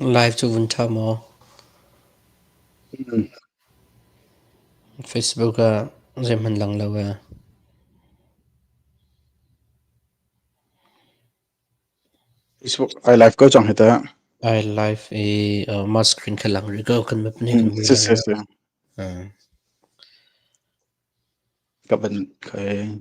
Live cu vun ṭha maw? Facebook ah zeihmanh lang lo ee. Facebook ai live ko cang hi teh. Ai live i mah screen kha lang rih ko kan map nih kan mui Si lang si lo. si. Ka van kai.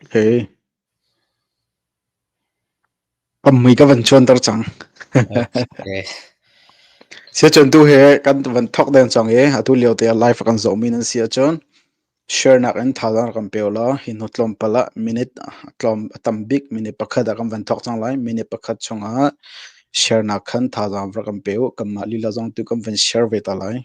Okay. Ka mui ka van chuanter cang. Okay. Siacun tu he kan van thok den cang i atu lio te ah live kan zohmi nan si ahcun share nak in thazaang kan pe law hi hnu tlawmpal ah minute tlawm a tam bik minute pakhat ah kan van thok cang lai. Minute pakhat chungah share nak khan thazaang rak kan pe u. Kanmah lila zong tu kan van share ve ta lai.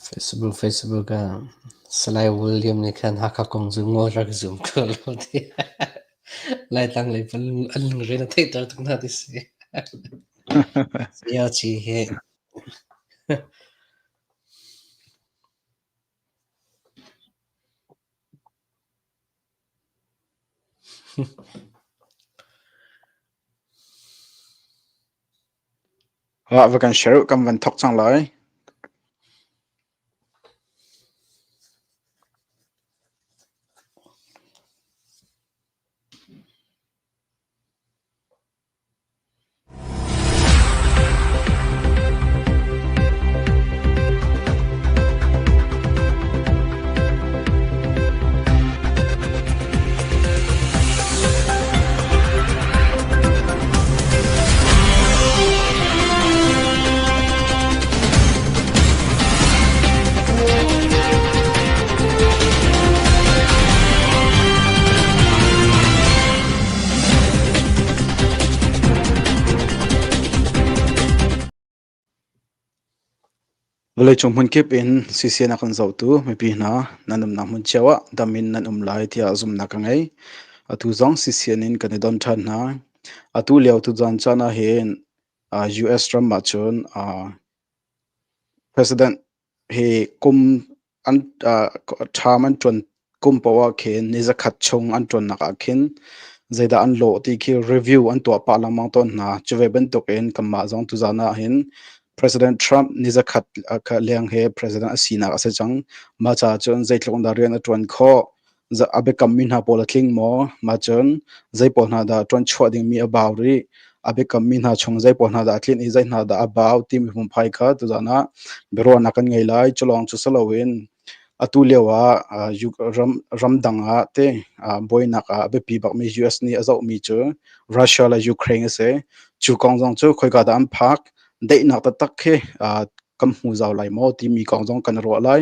Facebook Facebook ah Salai William nih khan Hakha kong cu ngol rak zum ko lo ti. Laitlang lei pan an lungre na theihter tuk hna ti si. Siaci he. Ah, va kan share kan van thok cang lai. Vawleicung hmunkip in CCN a kan zohtu mipi hna nan umnak hmun cio ah dam in nan um lai tiah zumhnak ka ngei. Atu zong CCN in kan i don ṭhan hna. Atu lio tuzan caan ah hin US ram ahcun President hi kum an ṭham an ṭuan kum paoh ah khin ni zakhat chung an ṭuannak ah khin zeidah an lawh ti khi review an tuah pah lengmang tawn hna. Cu ve bantukin kanmah zong tuzan ah hin President Trump ni zakhat leng he president a sinak a si cang. Mah caah cun zeitluk in dah rian a ṭuan khawh, a biakammi hna pawl a tling maw? Mah cun zei pawl hna dah ṭuanchuah dingmi a bau rih? A biakammi hna chung zei pawl hna dah a tlinh i zei hna dah a bau timi phungphai kha tuzan ah biaruahnak kan ngei lai. Cu lawng cu si loin atu lio ah ram ramdang ah te buainak ah a biapi bakmi US nih a zohmi cu Russia le Ukraine a si. Cu kong zong cu khoika dah an phak? Daihnak taktak khi kan hmu zau lai maw timi kong zong kan ruah lai.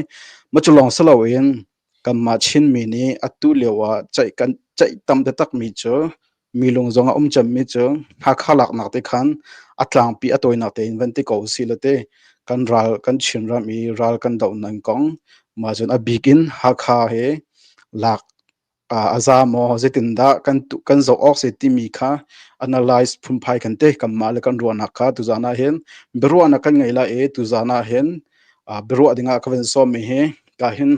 Mah cu lawng si loin Kanmah Chinmi nih atu lio ah ceih kan ceih tam taktakmi cu mi lung zong a um cemmi cu Hakha laknak te khan a tlangpi a tawinak tein van ti ko usih law ti kan ral kan Chinram i ral kan dohnak kong mah cun a bik in Hakha hi lak a za maw zeitindah kan kan zoh awk si timi kha analyze phunphai kan te kanmah le kan ruahnak kha tuzan ah hin biaruahnak kan ngei lai i tuzan ah hin biaruah dingah ka van sawmmi hi ka hin.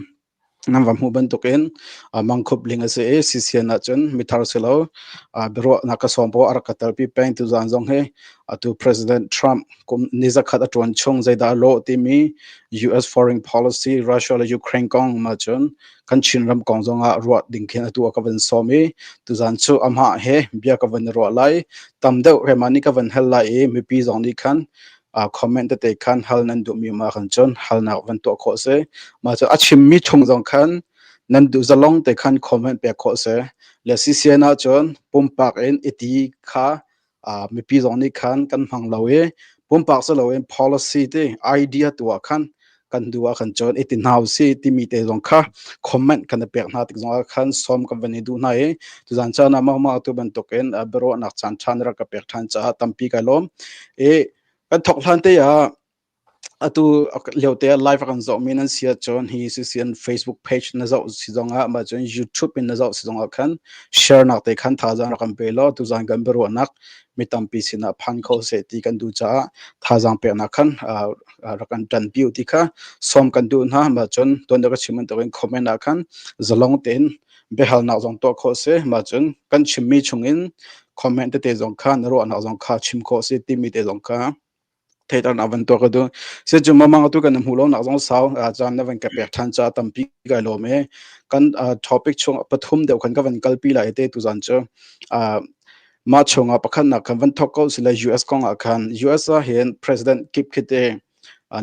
Nan va hmuh bantukin mangkhup ling a si i CCN ahcun mithar si lo biaruahnak ka sawm poah a rak ka telpi peng. Tuzaan zong hi atu President Trump kum ni zakhat a ṭuan chung zeidah a lawh timi US foreign policy, Russia le Ukraine kong ma cun kan Chinram kong zongah ruah ding khin atu a ka van sawm i tuzaan cu amah he bia ka van i ruah lai. Tam deuh keimah nih ka van hal lai i mipi zong nih khan comment tete khan hal nan duhmi ma khan cun halnak van tuah khawh si. Mah cu a chimmi chung zong khan nan duh zalong te khan comment pek khawh si. Le CCN ah cun pumpak in iti kha mipi zong nih khan kan hmang lo i pumpak si loin policy te idea tu ah khan kan duh ah khan cun iti hna si timi te zong kha comment kan i pek hna tik zong ah khan sawm kan van i duh hna i tuzan caan ah mah tu bantukin biaruahnak caan ṭhan rak ka pek ṭhan caah tampi kai lawm. I kan thawk hlan te ah atu lio te live kan zoh mi nan si ahcun hi CCN Facebook page na zoh si zong ah mah cun YouTube in na zoh si zong ah khan share nak te khan thazaang rak kan pe law tuzan kan biaruahnak mi tampi sinah phan kho seh ti kan duh caah thazaang peknak khan rak kan ṭanpi u ti kha sawm kan duh hna. Mah cun tuan deuh ka chim bantukin comment ah khan zalong tein biahalnak zong tuah khawh si. Mah cun kan chimmi chungin comment tete zong kha na ruahnak zong kha chim khawh si timi te zong kha theihternak van tuah ka duh. Si cu mamang tu kan hmuh lo nak zong sau caan na van ka pek ṭhan ca tampi kai lawm e. Kan topic chung pathum deuh khan ka van kalpi lai te tuzan cu. Mah chungah pakhatnak khan van thawk ko sile US kong ah khan US ah hin President kip khi te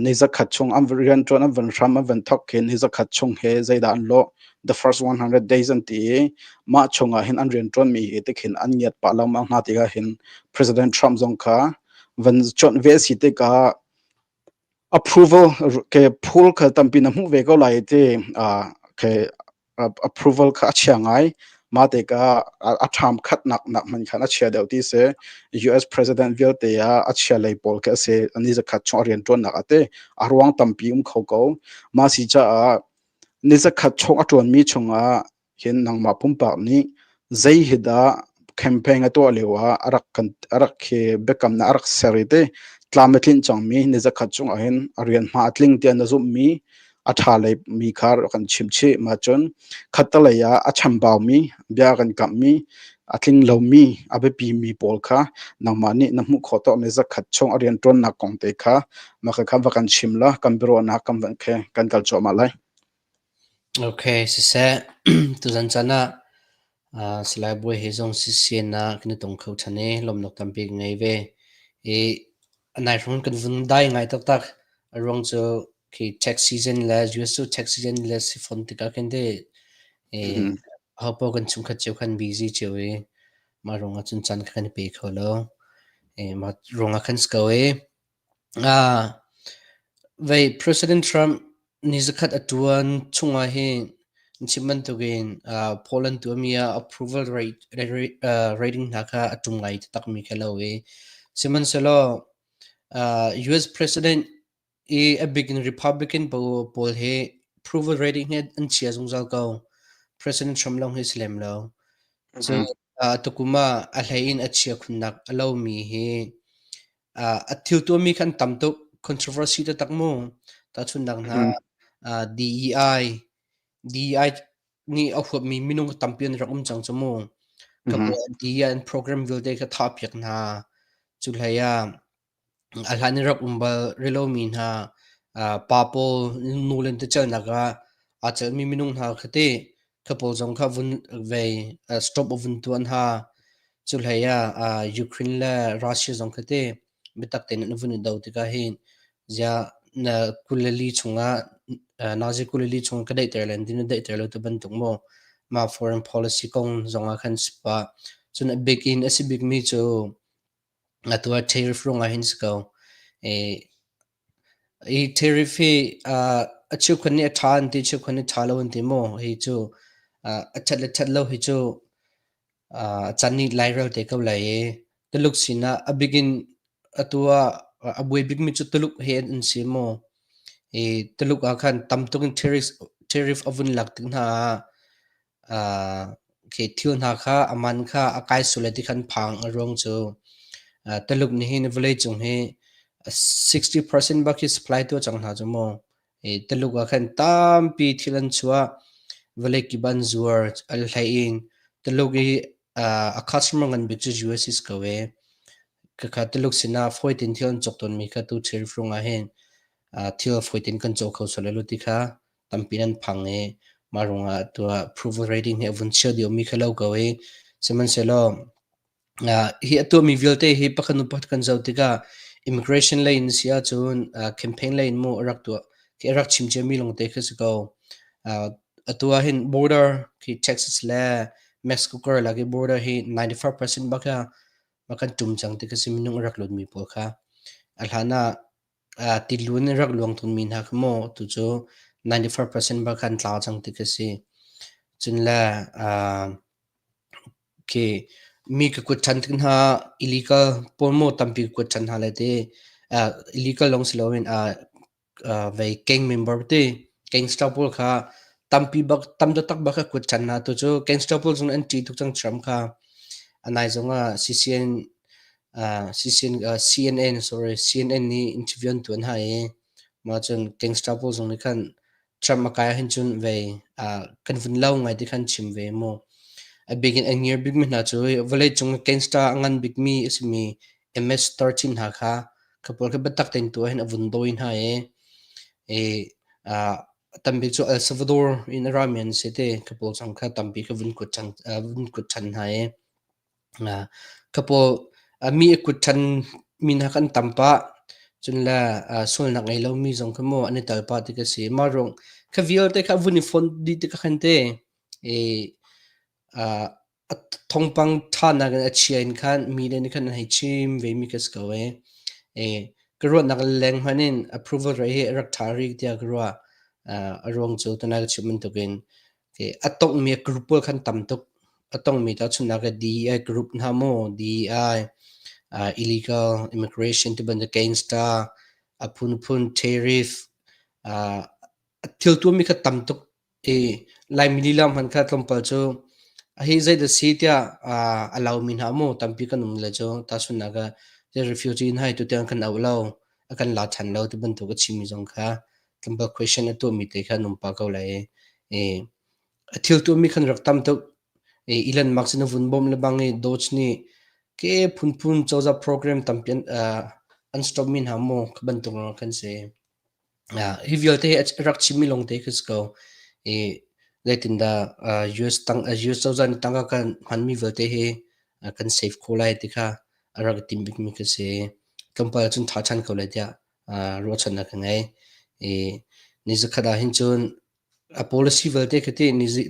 ni zakhat chung an rianṭuan an van hram an van thawk khin ni zakhat chung he zeidah an lawh the first 100 days an ti i mah chungah hin an rianṭuan mi hi tikhin an ngiat pah lengmang hna tikah hin President Trump zong kha van chawnh ve si tikah approval ke phul kha tampi na hmuh ve ko lai ti ke approval kha a chia ngai. Mah tikah a ṭham khatnak nak hmanh khan a chia deuh ti si. US president vialte ah a chia lei pawl khi a si. Ni zakhat chung a rianṭuannak ah te a ruang tampi um kho ko. Mah si caah ni zakhat chung a ṭuanmi chungah hin nangmah pumpak nih zei hi dah campaign a tuah lio ah a rak kan a rak khi biakamnak a rak ser i te tlam a tlinh cangmi ni zakhat chung ah hin a rian hma a tling tiah na zumhmi a ṭha lei mi kha kan chim chih. Mah cun khattelei ah a chambaumi bia kan kamhmi a tling lomi a biapi mi pawl kha nangmah nih na hmuh khawh tawk ni zakhat chung a rianṭuannak kong te kha mah kha va kan chim la kan biaruahnak kan van khe kan kal cuahmah lai. Okay, siseh tuzan caan ah Salai Bawi he zong sisian ah kan i tong kho ṭhan i lawmnak tampi ka ngei ve. I nai hrawng kan vun dai ngai taktak. A ruang cu khi tax season le US cu tax season le si fawn tikah khin ti i ahopaoh kan chungkhat cio khan busy cio i mah ruangah cun caan kha kan i pe kho lo. I mah ruangah khan si ko i Vei President Trump ni zakhat a ṭuan chungah hin an chim bantukin poll an tuahmi ah approval rate, rating hna kha a ṭum ngai taktakmi kha lo i sihmanhsehlaw US President i a bik in Republican pawl hi approval rating hi an chia zungzal ko. President Trump lawng hi si lem lo. Cun tukum ah a hlei in a chia khunnak a lomi hi A thil tuahmi kha an tam tuk. Controversy taktak mu. Tahchunhnak hna DEI, DEI nih a huapmi minung tampi an rak um cang cu mu. Ka DEI an program vialte kha thahpiak hna. Cu hlei ah a hlan in rak um bal rih lomi hna pa pawl nu lentecelnak ah aa celhmi minung hna kha teh kha pawl zong kha vun vei stop a vun tuah hna. Cu hlei ah Ukraine le Russia zong kha te biatak tein an vun i do tikah hin ziah na 24 chungah nazi 24 chung ka daihter le din na daihter lo tu bantuk maw mah foreign policy kong zongah khan si pah. Cun a bik in a si bikmi cu atu ah tariff ruangah hin si ko. Hi tariff hi a cheukhat nih a ṭha an ti, cheukhat nih ṭha lo an ti maw? Hi cu a ṭhat le ṭhat lo hi cu a can nih lairel te ko lai i Tuluk sinah a bik in atu ah a buai bikmi cu Tuluk he an si maw? I Tuluk ah khan tam tuk in tariff a vun lak tik hna ah khi thil hna kha a man kha a kai sual lai ti khan phang a ruang cu Tuluk nih hin vawleicung hi 60% bak hi supply tuah cang hna cu mu. I Tuluk ah khan tampi thil an chuah. Vawlei kip an zuar. Al hlei in Tuluk i a customer ngan bik cu US is ko e. Khakha Tuluk sinah fawi tein thil an cawk tawnmi kha tu tariff ruangah hin thil fawi tein kan caw kho sual lai lo ti kha tampi nan phang i mah ruangah tuah approval rating hi a vun chia diomi kha lo ko i sihmanhsehlaw hi a tuahmi vialte hi pakhat hnu pakhat kan zoh tikah immigration lei in si ahcun campaign lei in mu a rak tuah khi a rak chim ciami lawngte khi si ko. Atu ah hin border khi Texas le Mexico karlak i border hi 95% bak kha kan ṭum cang ti khi si minung a rak lutmi pawl kha. A hlan ah tilun in rak luang tawnmi hna kha maw tu cu 95% bak khan tla cang ti khi si. Cun le khi mi ka kuat ṭhan tik hna illegal pawl maw tampi ka kuat ṭhan hna lai ti. Illegal lawng si loin vei gang member ti gangster pawl kha tampi bak tam taktak bak ka kuat ṭhan hna. Tu cu gangster pawl zong an ṭih tuk cang Trump kha. A nai zong ah CCN CNN sorry CNN nih interview an tuan hna i mah cun gangster pawl zong nih khan Trump a kai ahhin cun vei kan vun lo ngai ti khan chim ve mu. A bik in a ngiar bikmi hna cu vawleicung gangster a ngan bikmi a simi MS-13 hna kha kha pawl kha biatak tein tu ahhin a vun dawi hna i i tambik cu El Salvador in a rami an si ti kha pawl zong kha tampi kha vun kut cang vun kut ṭhan hna i Ka paw mi a kut ṭhan mi hna kha an tam pah. Cun le sualnak ngei lomi zong kha maw an i tal pah ti ka si. Mah ruang kha vialte kha vun i fonh dih tikah khan te i a thawngpang ṭhanak in a chia in khan mi le nih khan an hei chim vemi ka si ko ee. I ka ruahnak leng hmanh in approval rate hi a rak ṭha rih tiah ka ruah. A ruang cu tunai ka chim bantukin a tonghmi group pawl khan tam tuk. A tongmi tahchunhnak ah DEI group hna maw, DEI, illegal immigration ti bantuk gangster, a phunphun tariff, thil tuahmi kha tam tuk i Laimi lila hmanh kha tlawmpal cu hi zeidah si tiah a laumi hna maw tampi kan um le cu tahchunhnak ah refugee hna hi tutiang kan auh lo, a kan la ṭhan lo ti bantuk a chimmi zong kha tlawmpal question a tuahmi te kha an um pah ko lai i a thil tuahmi khan rak tam tuk. I Elon Musk in a vun bawmh le bang i Doge nih ke phunphun cozah program tampi an stop mi hna maw kha bantuk lawng kan si. Hi vialte hi a rak chimmi lawngte khi si ko. I zeitindah US tang US cozah nih tangka kan hmanmi vialte hi kan save kho lai ti kha a rak i tim bikmi khi si. Tlawmpal cun ṭha ṭhan ko lai tiah ruahchannak ka ngei. I ni zakhat ah hin cun a policy vialte khi ti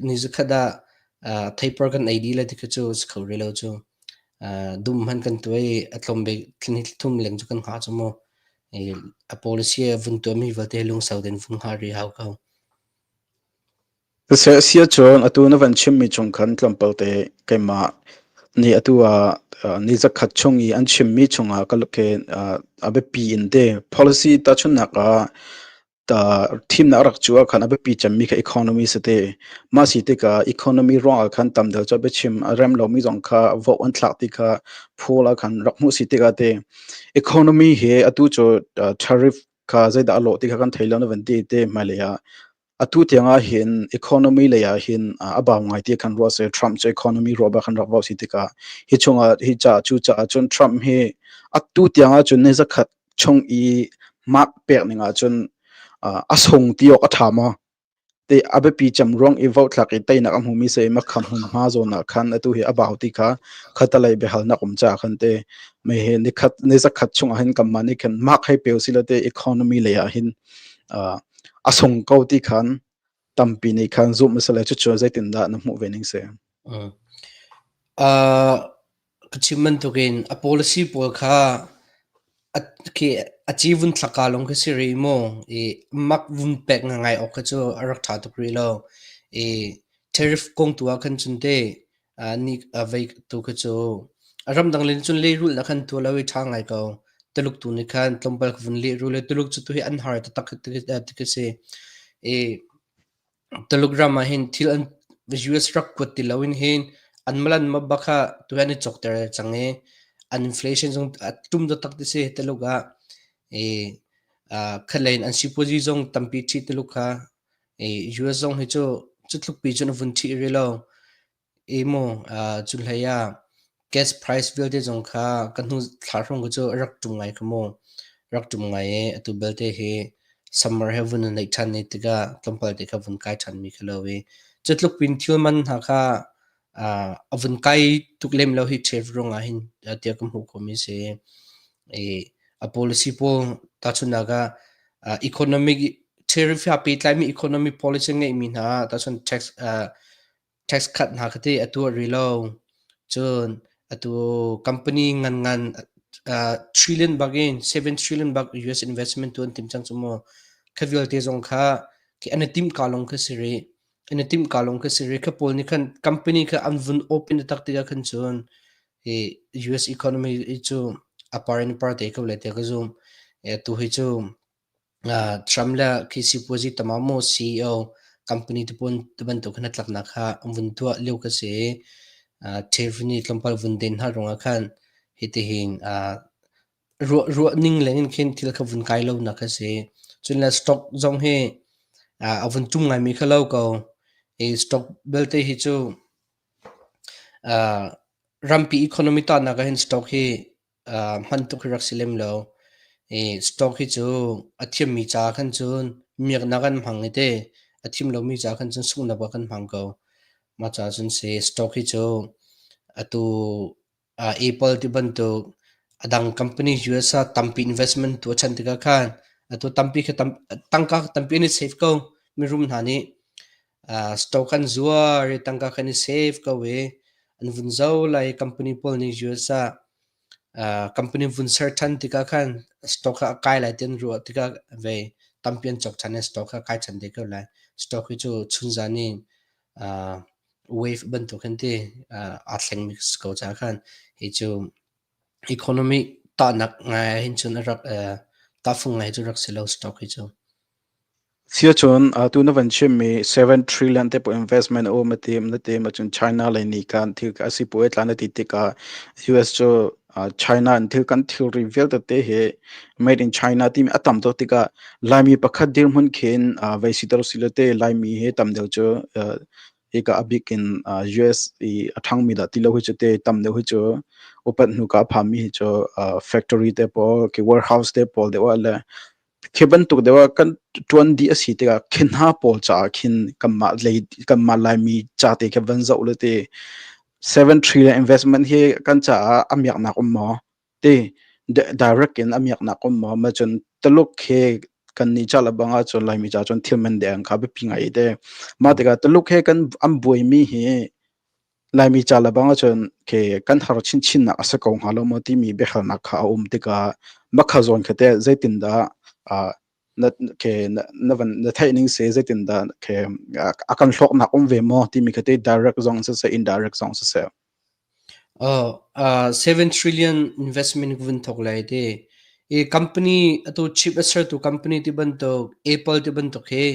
ni zakhat ah theipar kan ei dih lai ti khi cu si kho rih lo cu. Dum hmanh kan tuah i a tlawm bik thla thum leng cu kan hngah cu mu. I a policy a vun tuahmi vialte lungsau tein vun hngah rih hau ko. Siseh a si ahcun atu na van chimmi chung khan tlawmpal te keimah nih atu ah ni zakhat chung i an chimmi chungah ka ke a biapi in te policy tahchunhnak ah thimnak rak cu ah khan a biapi cemmi kha economy si te. Mah si tikah economy ruangah khan tam deuh cu biachim a rem lomi zong kha vote an thlak ti kha poll ah khan rak hmuh si tikah te economy he atu cu tariff kha zeidah a lawh ti kha kan thei lo na van ti te hmailei ah Atu tiang ahhin economy lei ahhin a bau ngai ti khan ruah seh. Trump cu economy ruah bak khan rak vau si tikah hi chungah hi ca cu caah cun Trump hi atu tiang ahcun ni zakhat chung i mark pek ning ahcun a sung ti awk a ṭha maw? Te a biapi cem ruang i vote thlak i teinak a hmumi se makham hmunhma zawn ah khan atu hi a bau ti kha khatalei biahalnak um caah khan te mei he nikhat ni zakhat chung ah hin kanmah nih khan mark hei pe usih law te economy lei ah hin a sung ko ti khan tampi nih khan zumh a si le cucu zeitindah na hmuh ve ning si? Ka chim bantukin a policy pawl kha a khi a ci vun thlak lawng khi si rih mu. I mak vun pek ngai awk kha cu a rak ṭha tuk rih lo. I tariff kong tu ah khan cun teh ni vei tu kha cu a ramdang len cun lehrulhnak khan tuah lo i ṭha ngai ko. Tuluk tu nih khan tlawmpal ka vun lehrul i Tuluk cu tuhi an har taktak ti khi si. I Tuluk ram ah hin thil an US rak kuat ti loin hin an malan ma bak kha tuhi an i cawkter cang i an inflation zong a ṭum taktak ti si Tuluk ah. I khatlei in an sipuazi zong tampi ṭhi Tuluk kha. I US zong hi cu Cu tluk pi cun a vun ṭhih rih lo. I mu cu hlei ah gas price vialte zong kha kan hnu thla hrawng cu a rak ṭum ngai kha mu. Rak ṭum ngai i atu belte hi summer he vun neih ṭhan ne tikah tlawmpal te kha vun kai ṭhan mi kha lo i cu tluk pin thil man hna kha a vun kai tuk lem lo hi chef ruang ah hin tiah ka hmuh khawhmi si. I a policy pawl tahchunhnak ah economic tariff he aa pehtlaimi economic policy ngeihmi hna tahchun tax tax cut hna kha teh a tuah rih lo. Cun atu company nganngan trillion bak in 7 trillion bak US investment tu an tim cang cu mu. Kha vialte zong kha khi an i timh ka lawng kha si rih. An i timh ka lawng kha si rih. Kha pawl nih khan company kha an vun open taktak tikah khan cun hi US economy cu a par in par te ko lai tiah ka zumh. Tu hi cu Trump le khi sipuazi tamamu CEO company te bantuk khan hnatlaknak kha an vun tuah lio ka si i tariff nih tlawmpal vun den hna ruangah khan hitihin ruah ning leng in khin thil kha vun kai lonak a si. Cun le stock zong hi a vun ṭum ngaimi kha lo ko. I stock belte hi cu rampi economy tahnak ah hin stock hi hman tuk hi rak si lem lo. I stock hi cu a thiammi ca khan cun miaknak an hmang i te a thiam lomi ca khan cun sunghnak ah kan hmang ko. Mah caah cun si stock hi cu atu Apple ti bantuk a dang company US ah tampi investment tuah ṭhan tikah khan atu tampi kha tam, tangka tampi an i save ko. Mirum hna nih stock an zuar i tangka khan i save ko i an vun zo lai i company pawl nih US ah company vun ser ṭhan tikah khan stock kha a kai lai ti an ruah tikah ve tampi an cawk ṭhan i stock kha a kai ṭhan te ko lai. Stock hi cu chunzan in wave bantuk hin ti aa thlengmi si ko caah khan hi cu economy tahnak ngai ah hin cun a rak tahfung ngai cu rak si lo stock hi cu. Siacun tu na van chimmi 7 trillion te po investment a um a tim na tim ahcun China lei nih khan thil a si puai tla na ti tikah US cu China in thil kan thilri vialte te hi made in China timi a tam tuk tikah Laimi pakhat dirhmun khin vei siter usile te Laimi hi tam deuh cu hika a bik in US i a ṭhangmi dah ti lo hi cu te tam deuh hi cu upat hnu ka phanmi hi cu factory te pawl ki warehouse te pawl deuh ah le khi bantuk deuh ah kan ṭuan dih a si tikah khi hna pawl caah khin kanmah lei kanmah Laimi ca te khi van zoh le te 7 trillion investment hi kan caah a miaknak um maw ti direct in a miaknak um maw ma cun Tuluk he kan nih ca le bang ahcun Laimi ca cun thil man deng kha biapi ngai te mah tikah Tuluk he kan an buaimi hi Laimi ca le bang ahcun ke kan har chinchinnak a si ko hnga lo maw timi biahalnak kha a um tikah makha zawn kha teh zeitindah na ke na van na theih ning se zeitindah ke a kan hlawknak um ve maw timi kha te direct zong siseh indirect zong siseh. 7 trillion investment vun thawk lai ti. I company atu chip a sertu company ti bantuk Apple ti bantuk hi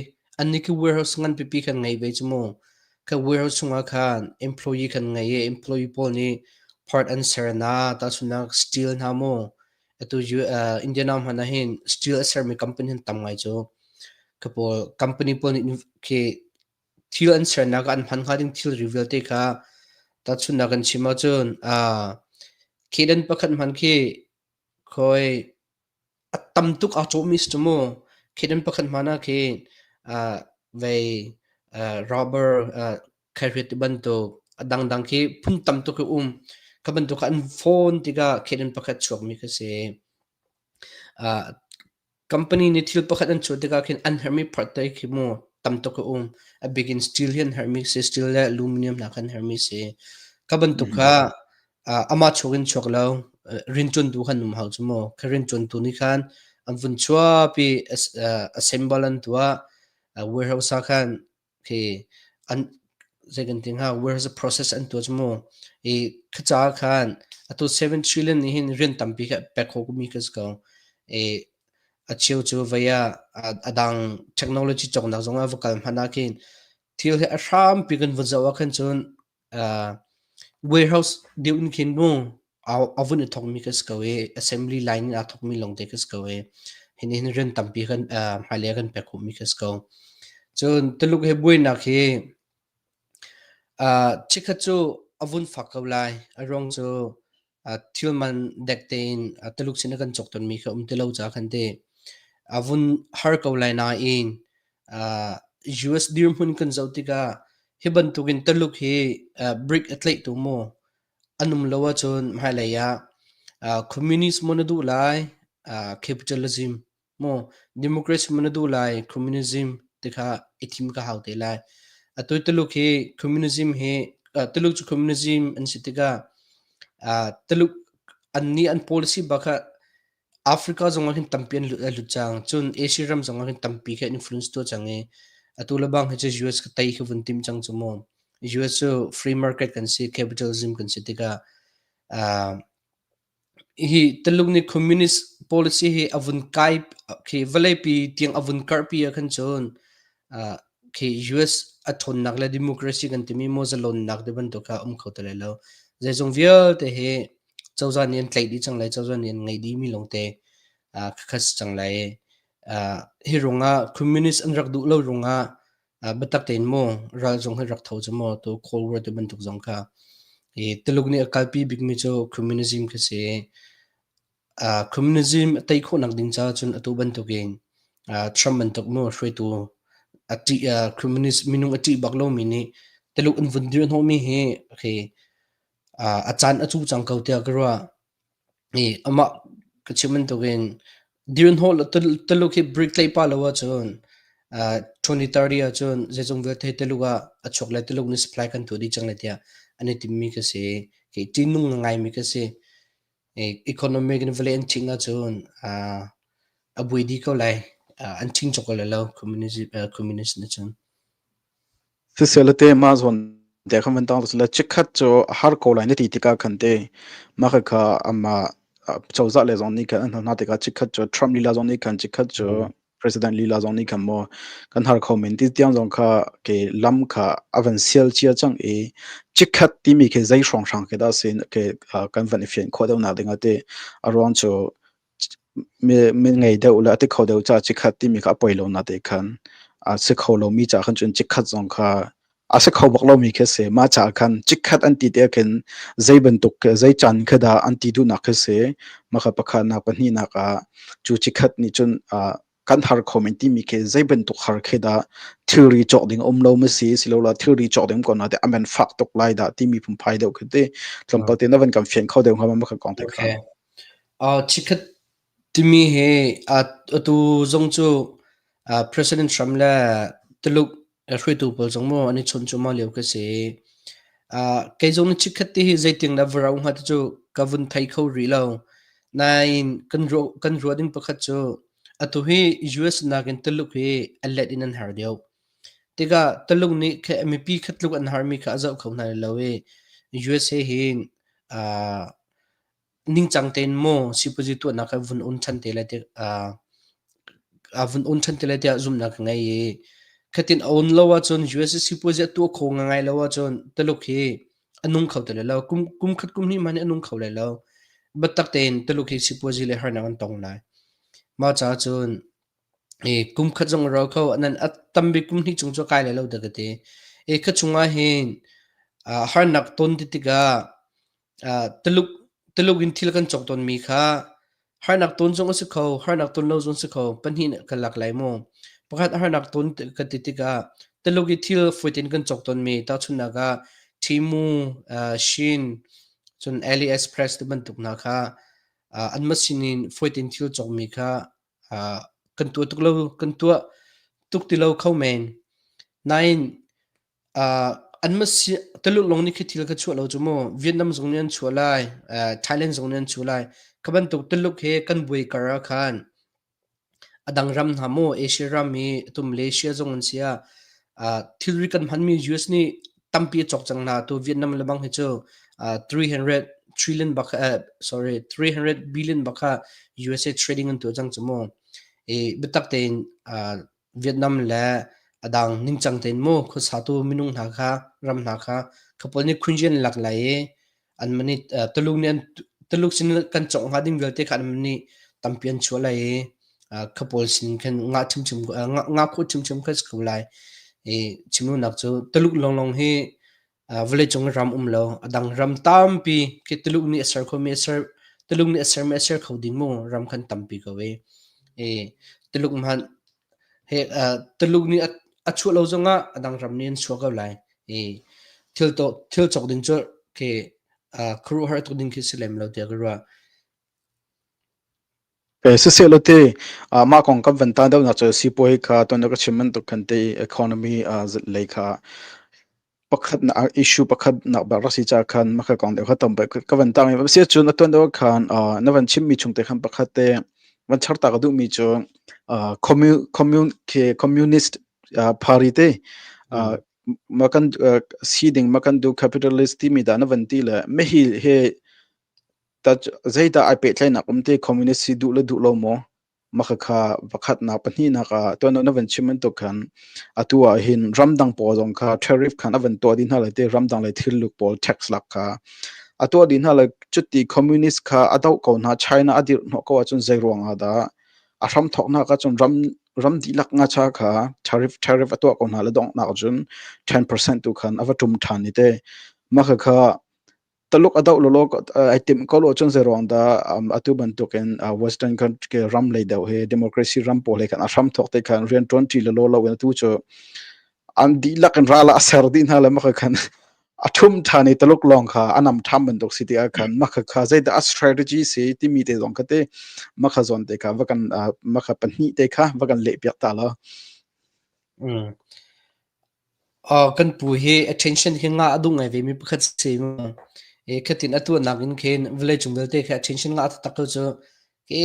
an nih khi warehouse ngan pipi kan ngei ve cu mu. Kha warehouse chungah khan employee kan ngei i employee pawl nih part an ser na tahchunhnak steel hna mu. Atu Indiana hmanh ah hin steel a sermi company han tam ngai cu. Kha pawl company pawl nih khi thil an sernak ah an hman hnga ding thilri vialte kha tahchunhnak kan chim ahcun khedan pakhat hman khi khoi a tam tuk aa cawhmi si cu mu. Khedan pakhat hman ah khin vei rubber khaihriat ti bantuk a dangdang khi phun tam tuk hi um. Kha bantuk kha an fawn tikah khedan pakhat chuakmi kha si. Company nih thil pakhat an chuah tikah khin an herhmi part te khi mu tam tuk a um. A bik in steel hi an herhmi si, steel le aluminum hna kha an herhmi si. Kha bantuk kha amah chuak in chuak lo, rianṭuantu khan um hau cu mu. Kha rianṭuantu nih khan an vun chuahpi, assemble an tuah, warehouse ah khan khi an zei kan ti hnga where's the process an tuah cu mu i kha caah khan atu 7 trillion nih hin rian tampi kha pek kho mi ka si ko i a cheu cu vei ah a dang technology cawknak zong ah va kal hmanh ah khin thil hi a hrampi kan vun zoh ah khan cun warehouse deuh in khin mu a vun i thawkmi ka si ko i assembly line in aa thawkmi lawngte ka si ko i hin hin rian tampi kan hmailei ah kan pek khawhmi ka si ko. Cun Tuluk he buainak hi. Chikkhat cu a vun fak ko lai. A ruang cu thil man dek tein Tuluk sin a kan cawk tawnmi kha um ti lo ca khan ti. A vun har ko lai nain US dirhmun kan zoh tikah hi bantukin Tuluk hi brick a tlaihtu maw an um lo ahcun hmailei ah communist maw na duh lai, capitalism maw democracy maw na duh lai, communism ti kha i thim ka hau te lai. Atu Tuluk hi communism hi Tuluk cu communism an si tikah Tuluk an nih an policy bak kha Africa zong ah hin tampi an lut cang. Cun Asia ram zong ah hin tampi kha influence tuah cang i atu le bang hi cu US ka tei kha vun tim cang cu mu. US cu free market kan si, capitalism kan si tikah hi Tuluk nih communist policy hi a vun kai khi vawleipi tiang a vun karhpi ah khan cun khi US a ṭhawnnak le democracy kan timi maw zalonnak ti bantuk kha um kho ti lai lo. Zeizong vialte hi cozah nih an tlaih dih cang lai, cozah nih an ngeih dihmi lawngte khakha si cang lai. Hi ruangah communist an rak duh lo ruangah biatak tein maw ral zong hi rak tho cu maw tu Cold War ti bantuk zong kha i Tuluk nih a kalpi bikmi cu communism kha si. Communism a tei khawhnak ding caah cun atu bantukin Trump bantuk maw hruaitu a ṭih communist minung a ṭih bak lomi nih Tuluk an vun dirhnawhmi hi khi a caan a cu cang ko tiah ka ruah. I amah ka chim bantukin dirhnawh Tuluk hi break tlaih pah lo ahcun 2030 ahcun zeizong vialte Tuluk ah a chuak le Tuluk nih supply kan tuah dih cang lai tiah an i timmi ka si. Kei ṭihnung ngaimi ka si. Economic in vawlei an ṭhing ahcun a buai dih ko lai. An ṭhing cawk ko lai lo communist nih cun. Siseh mah zawn te khan van tang le chikkhat cu a har ko lai na ti tikah khan te mah khakha amah cozah le zong nih khan an hna tikah chikkhat cu Trump lila zong nih khan chikkhat cu President lila zong nih khan maw kan har kho men ti tiang zong kha ke lam kha a van sial cia cang i chikkhat timi khi zei hrawnghrang khi dah sin ke kan van i fian khawh deuh nak ding ah ti a ruang cu mi ngei deuh le a ti kho deuh caah chikkhat timi kha a poi lo na te khan a si kho lomi caah khan cun chikkhat zong kha a si kho bak lomi khi a si. Mah caah khan chikkhat an ti te khin zei bantuk zei caan kha dah an ti duhnak khi si. Mah kha pakhatnak pahnihnak ah cu chikkhat nih cun kan har kho men timi khi zei bantuk har khi dah thilri cawk ding um lo ma si silola thilri cawk ding ko na te amen fak tuk lai dah timi phunphai deuh khi te tlawmpal te na van kan fian kho deuh hnga ma kha kong te kha. Okay. Chikkhat timi hi atu zong cu President Trump le Tuluk hruaitu pawl zong maw an i chawnh cuahmah lio ka si. Kei zong nih chikkhat ti hi zeiting dah va rauh hnga ti cu ka vun thei kho rih lo. Nain kan ruah ding pakhat cu atu hi US nakin Tuluk hi a let in an har deuh. Tikah Tuluk nih mipi kha tluk an harmi kha a zoh kho hna lo i USA hi ningcang tein maw sipuazi tuahnak kha vun on ṭhan te lai ti vun on ṭhan te lai tiah zumhnak ka ngei i khatin a on lo ahcun US sipuazi a tuah kho ngai lo ahcun Tuluk hi a nung kho ti lai lo. Kum kum khat kum hnih hmanh hi a nung kho lai lo. Biatak tein Tuluk hi sipuazi le harnak an tong lai. Mah caah cun i kum khat zong a rau kho nan a tambik kum hnih chung cu kai lai lo dah ka ti. I kha chungah hin harnak ton ti tikah Tuluk Tuluk in thil kan cawk tawnmi kha harnak tawn zong a si kho, harnak tawn lo zong a si kho. Pahnih kan lak lai mu. Pakhat harnak tawn kan ti tikah Tuluk i thil fawi tein kan cawk tawnmi tahchunhnak ah Temu, Shein, cun AliExpress ti bantuk hna kha anmah sinin fawi tein thil cawkmi kha kan tuah tuk lo, kan tuah tuk ti lo kho men. Nain Tuluk lawng nih khi thil kha chuah lo cu mu. Vietnam zong nih an chuah lai, Thailand zong nih an chuah lai. Kha bantuk Tuluk he kan buai kar ah khan a dang ram hna mu Asia ram hi atu Malaysia zong an si ah thilri kan hmanmi US nih tampi a cawk cang hna. Atu Vietnam le bang hi cu 300 trillion bak sorry 300 billion bak kha USA trading an tuah cang cu mu. I biatak tein Vietnam le a dang ningcang tein mu khuasatu minung hna kha ram hna kha khapawl nih khunjian lak lai i an mani Tuluk nih an Tuluk sin kan cawk hnga ding vialte kha an mani tampi an chuah lai i khapawl sin khan ngah ṭhimṭhim ngah khawh ṭhimṭhim kha si ko lai. I chimnak cu Tuluk lawnglawng hi Vawleicung ram um lo. A dang ram tampi khi Tuluk nih a ser khomi a ser Tuluk nih a sermi a ser kho ding mu ram khan tampi ko i. I Tuluk hmanh he Tuluk nih a chuah lo zongah a dang ram nih an chuah ko lai. I thil to thil cawk ding cu khi khuaruahhar tuk ding khi si lem lo tiah ka ruah. Siseh te mah kong kan van ta deuhnak cu sipuai kha tuan ka chim bantuk khan te economy lei kha pakhat na issue pakhat nak bak rak si ca khan maka kong deuh kha tam ka van tang i si cun atuan deuh khan na van chim mi chung te khan pakhat te van char ta ka duh mi cu commune ke communist party te makan si ding makan du capitalist ti mi da na van ti le me hi he Ta zeidah ai pehtlaihnak um te communist si duh le duh lo maw? Mah kha pakhatnak pahnihnak ah tuan na van chim bantuk khan atu ah hin ramdang pawl zong kha tariff khan a van tuah dih hna lai te ramdang lei thiluk pawl tax lak kha a tuah dih hna lai cuti communist kha a doh ko hna China a dirh hnawh ko ahcun zei ruang ah dah a hram thawknak ahcun ram ram dihlak ngacha kha tariff tariff a tuah ko hna le donghnak cun 10% tu khan a va ṭum ṭhan ni te mah kha Taluk a doh lawlaw ai timh ko lo cun zeiruang dah atu bantukin Western country ram lei deuh hi democracy ram pawl he khan a hram thawk te khan rian ṭuan ṭi lawlaw lo in atu cu an dihlak in ral ah a ser dih hna le maka khan a ṭhum ṭhan i Taluk lawng kha a nam ṭham bantuk si tikah khan maka kha zeidah a strategy si timi te zong kha te maka zawn te kha va kan maka pahnih te kha va kan leh piak ta lo. Kan pu hi attention hi ngah a duh ngai vemi pakhat si mu. I khatin a tuahnak in khin vawleicung vialte khi attention ngah taktak ko cu khi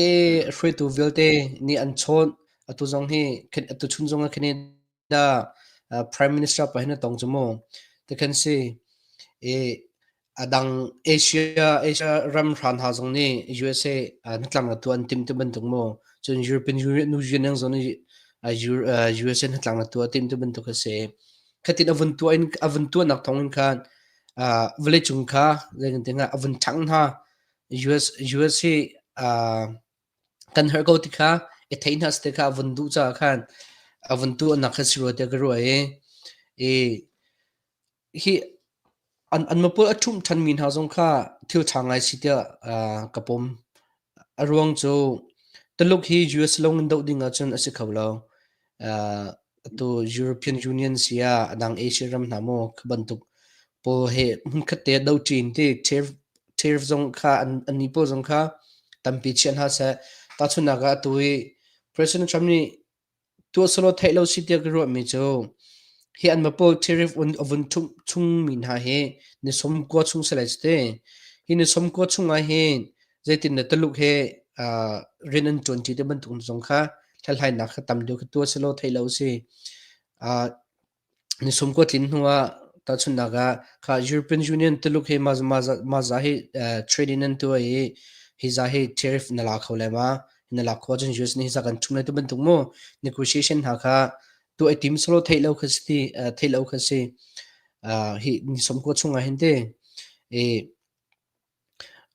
hruaitu vialte nih an chawnh. Atu zong hi atu chun zong ah Canada Prime Minister pa hin a tong cu mu. Tikhan si. I A dang Asia ram hra hna zong nih USA hnatlaknak tuah an timh ti bantuk maw, cun European Union zong nih USA hnatlaknak tuah a timh ti bantuk a si. Khatin a vun tuah in a vun tuahnak thawng in khan vawleicung kha zeitin a vun ṭhangh hna. US hi kan herh ko ti kha i theih hna seh ti kha a vun duh caah khan a vun tuahnak kha si rua tiah ka ruah i Hi an mapul a ṭhumh ṭhanmi hna zong kha thil ṭha ngai si tiah ka pom. A ruang cu Tuluk hi US lawng in doh ding ahcun a si kho lo. Atu European Union si ah a dang Asia ram hna maw kha bantuk pawl he hmunkhat te doh ṭi in ti tariff, tariff zong kha annih pawl zong kha tampi chia hna seh. Tahchunhnak ah atu i President Trump nih Tuahsawlaw theih lo si tiah ka ruahmi cu hi anmah pawl tariff a vun ṭhumh chungmi hna hi ni 90 chung si lai cu ti. Hi ni 90 chungah hin zeitindah Tuluk he rian an ṭuanṭi ti bantuk zong kha hlathlainak kha tam deuh kha tuah selaw theih lo a si. Ni 90 tlin hnu ah tahchunhnak ah kha European Union Tuluk hi mah za hi trade in an tuah i hi za hi tariff na la kho lai ma na lak khawh ahcun US nih hi za kan ṭhum lai ti bantuk mu negotiation hna kha tuah i tim selaw theih lo kha si theih lo kha si hi ni 90 chung ah hin te i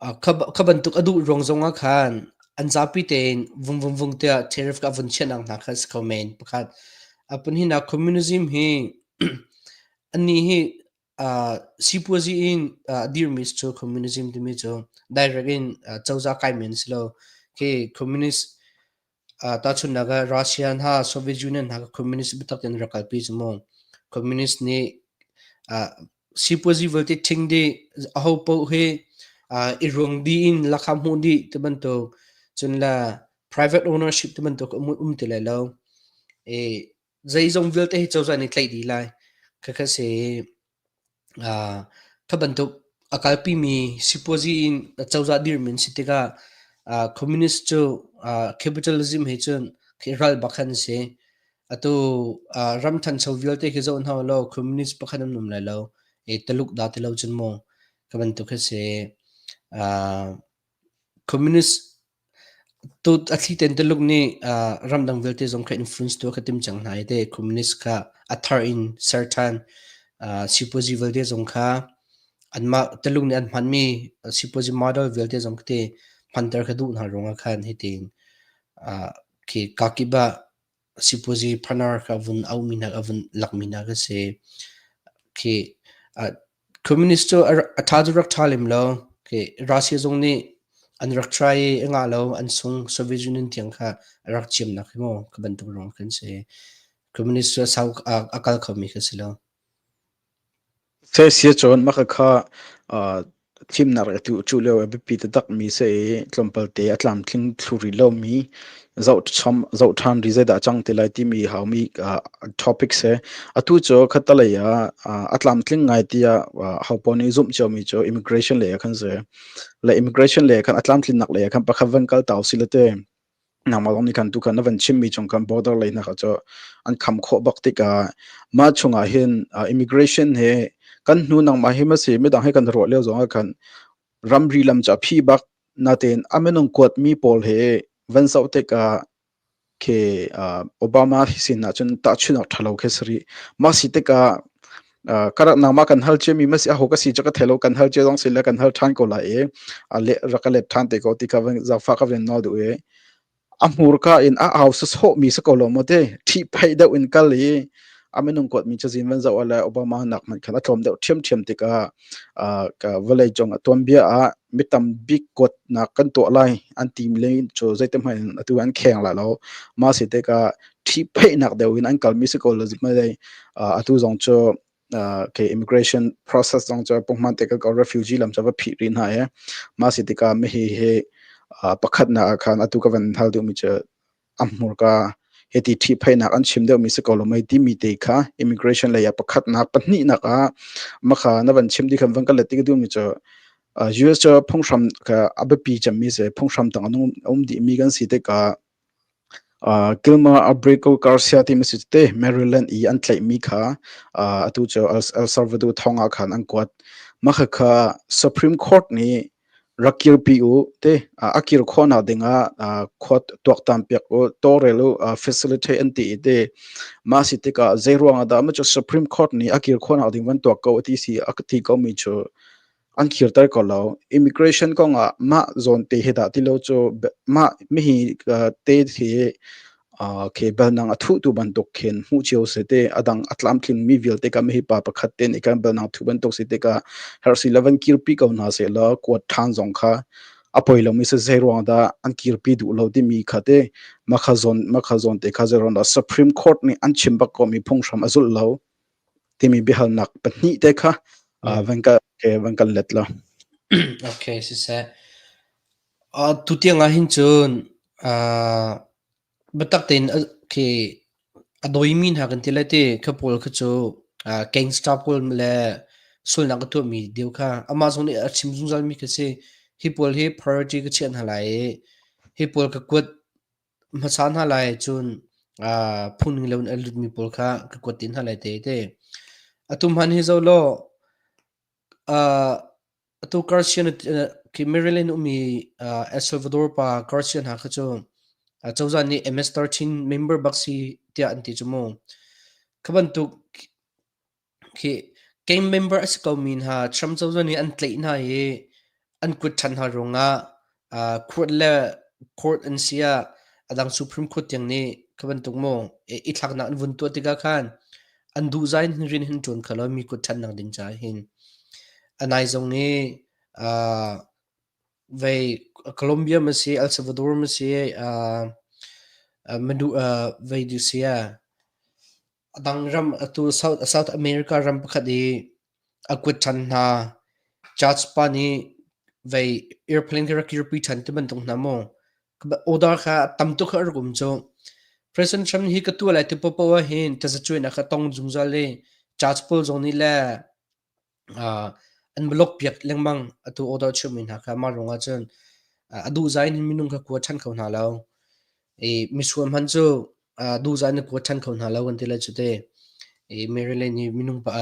Kha bantuk a duh ruang zongah khan an zapi tein vung vung vung tiah tariff ka vun chiahnak hna kha a si kho men. Pakhat. A pahnihnak communism hi annih hi sipuazi in a dirmi cu communism timi cu direct in cozah kaimi an si lo. Khi communist Tahchunhnak ah Russia hna, Soviet Union hna kha communist biatak in rak kalpi cu mu. Communist nih sipuazi vialte ṭhing dih, ahopaoh hi i ruang dih in lakha hmuh dih ti bantuk, cun le private ownership ti bantuk um ti lai lo. I zeizong vialte hi cozah nih tlaih dih lai. Khakha si. Kha bantuk a kalpimi sipuazi in cozah dirhmi an si tikah communist cu capitalism he cun ral bak an si. Atu ram ṭhancho vialte khi zoh hna ulaw communist pakhat an um lai lo. I Taluk dah ti lo cun mu kha bantuk hi si. Communist A thli tein Tuluk nih ramdang vialte zong kha influence tuah kha tim cang hna i te communist kha a thar in ser ṭhan. Sipuazi vialte zong kha anmah Tuluk nih an hmanmi sipuazi model vialte zong khi hmanter kha duh hna ruangah khan hitin khi kakip ah sipuazi phanar kha vun auhmi hna a vun lakmi hna kha si. Khi. Communist cu a ṭha cu rak ṭha lem lo. Russia zong nih an rak try i a ngah lo, an sung. Soviet Union tiang kha a rak ciamnak hi mu ka bantuk ruang khan si. Communist cu a sau a kal khomi kha si lo. Se sia cun mah kha thimnak i tu lio a biapi taktak mi si i tlawmpal te a tlamtling thlu rih lomi zoh chom zoh ṭhan rih zeidah a cang ti lai timi haumi topic si. Atu cu khattelei ah a tlamtling ngai tiah hopaoh nih zumh ciomi cu immigration lei ah khan si. Le immigration lei ah khan a tlamtlinnak lei ah khan pakhat van kal ta usih law ti nangmah zong nih khan tukhan na van chimmi chung khan border lei hna kha cu an kham khawh bak tikah mah chungah hin immigration he kan hnu nangmah hi ma si midang he kan ruah lio zong ah khan ramri lam cu a phi bak natein a minung kuat mi pawl he van zoh tikah khi Obama sin ah cun tahchunh awk ṭha lo khi si rih. Mah si tikah karak nangmah kan hal ciami ma si aho ka si cu ka thei lo kan hal cia zong si le kan hal ṭhan ko lai i a le rak ka let ṭhan te ko ti kha zaangfah ka van nawl duh i a hmurka in a au sawsawhmi si ko lo maw te ṭhihphaih deuh in kal i a minung kuatmi cazin van zoh ah le Obama nak hmanh khan a tlawm deuh ṭhiamṭhiam tikah ka vawlei cung a tuanbia ah mi tam bik kuatnak kan tuah lai an ti le cu zeiti hmanh in atu an kheng lai lo. Mah si tikah ṭhihphaihnak deuh in an kalmi si ko lo malay atu zong cu ke immigration process zong cu punghman te ka refugee lam cu va phih rih hna i mah si tikah mihi hi pakhatnak ah khan atu ka van hal duhmi cu a hmurka hiti ṭhihphaihnak an chim deuhmi si ko lo mei timi te kha immigration lei ah pakhatnak pahnihnak ah makha na van chim ti khan van ka let ti ka duhmi cu US cu phunghram ka a biapi cemmi si phunghram tang a um dihmi kan si tikah Gilmar Abrego Garcia timi si te Maryland i an tlaihmi kha atu cu El Salvador thong ah khan an kuat. Mah kha Supreme Court nih rak kirpi u te a kir khawhnak dingah khua tuaktan piak u tawlrel u facilitate an ti i te mah si tikah zei ruangah dah cu Supreme Court nih a kir khawhnak ding van tuak ko ti si a ti ko mi cu an kirter ko lo. Immigration kong ah mah zawn te hi dah ti lo cu mah mihi te hi khi belnang a thuh tu bantuk khin hmuh cio si te a dang a tlamtling mi vialte ka mihi pa pakhat te nih kan belnang thu bantuk si tikah hersi le van kirpi ko hna seh law kuat ṭhan zong kha a poi lomi si zei ruang dah an kirpi duh lo timi kha te makha zawn makha zawn te kha zei ruang dah Supreme Court nih an chim bak ko mi phunghram a zulh lo timi biahalnak pahnih te kha van ka van kan let la. Okay, siseh. Tutiang ah hin cun biatak tein khi a dawimi hna kan ti lai ti kha pawl kha cu gangster pawl le sualnak a tuahmi deu kha amah zong nih a chim zungzalmi kha si. Hi pawl hi priority ka chiah hna lai i hi pawl ka kuat hmasa hna lai cun phungning lo in a lutmi pawl kha ka kuat te hna lai te ti. Atu hman hi zoh law atu Garcia khi Maryland ummi El Salvador pa Garcia hna kha cu cozah nih MS-13 member bak si tiah an ti cu mu. Kha bantuk Khi gang member a si komi hna Trump cozah nih an tlaih hna i an kuat ṭhan hna ruangah court le court an si ah a dang Supreme Court tiang nih kha bantuk maw i thlaknak an vun tuah tikah khan an duhzai in rian hin ṭuan kho lo mi kuat ṭhannak ding caah hin a nai zong i vei Colombia ma si El Salvador ma si manu vei du si ah A dang ram atu South America ram pakhat i a kuat ṭhan hna. Judge pa nih vei airplane khi rak kirpi ṭhan ti bantuk hna maw? Order kha tam tuk kha a rak um cu. President Trump hi ka tuah lai ti popoh ah hin tazacuainak kha tong zungzal i judge pawl zong nih le an block piak lengmang atu order chuahmi hna kha mah ruangah cun a duhzai in minung kha kua ṭhan kho hna lo. I misual hmanh cu duhzai in kua ṭhan kho hna lo kan ti lai cu te. I Maryland i minung pa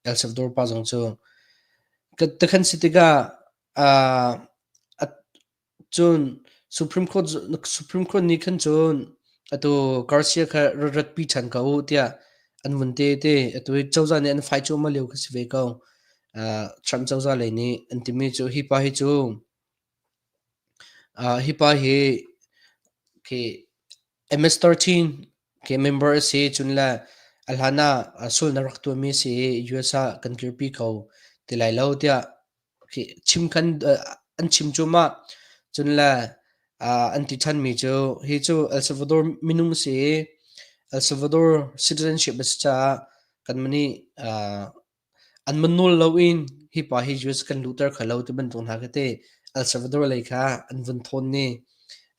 El Salvador pa zong cu tikhan si tikah Cun Supreme Court Supreme Court nih khan cun atu Garcia kha ratpi ṭhan ko u tiah an vun te te. Atu hi cozah nih an fai cuahmah lio kha si ve ko. Trump cozah lei nih an timi cu hi pa hi cu hi pa hi khi MS-13 khi member a si cun le a hlan ah sulnak rak tuahmi a si i US ah kan kirpi ko. ti lai lo tiah chim khan an chim cu mah cun le an ti ṭhanmi cu hi cu El Salvador minung si i El Salvador citizenship a si caah kanmah nih an man nawl loin hi pa hi US kan luhter kho lo ti bantuk hna khi te El Salvador lei kha an vun thawn ni.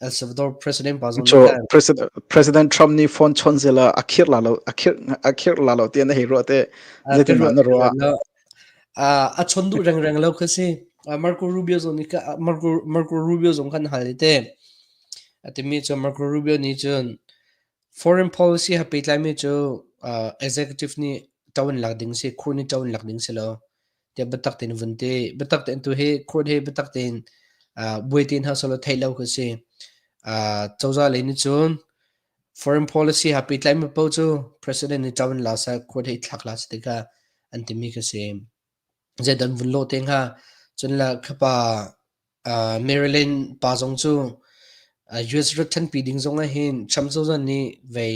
El Salvador president pa zong nih khan President, President Trump nih phone chon zela a khir la lo a khir a khir la lo ti na hei ruah te zeitin na ruah? A chon duh rengreng lo kha si. Marco Rubio zong nih Marco Marco Rubio zong khan hal te. A timi cu Marco Rubio nih cun foreign policy ha pehtlaimi cu executive nih ṭo an lak ding si, court nih ṭo an lak ding si lo tiah biatak tein vun ti. Biatak tein tu hi court hi biatak tein buai te hna selaw theih lo khi si. Cozah lei nih cun foreign policy ha pehtlaimi paoh cu president nih ṭo an la seh, court hi i thlak la seh ti kha an timi khi si. Zeidah an vun lawh te hnga? Cun le khapa Maryland pa zong cu US rat ṭhanpi ding zong ah hin Trump cozah nih vei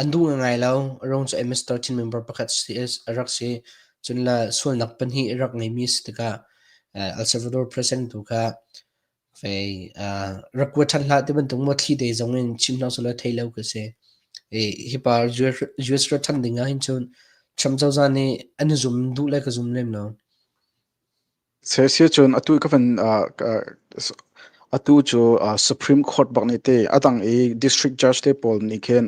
an duh ngai lo. A ruang cu MS-13 member pakhat a rak si. Cun le sualnak pahnih a rak ngeimi a si tikah El Salvador president tu kha Fei rak kua ṭhan hlah ti bantuk maw thli te zong in chim hna selaw thei lo ka si. I hi pa US rat ṭhan ding ah hin cun Trump cozah nih an i zum duh le ka zum lem lo. Si cun atu ka van atu cu Supreme Court bak nih te adang i district judge te pawl nih khin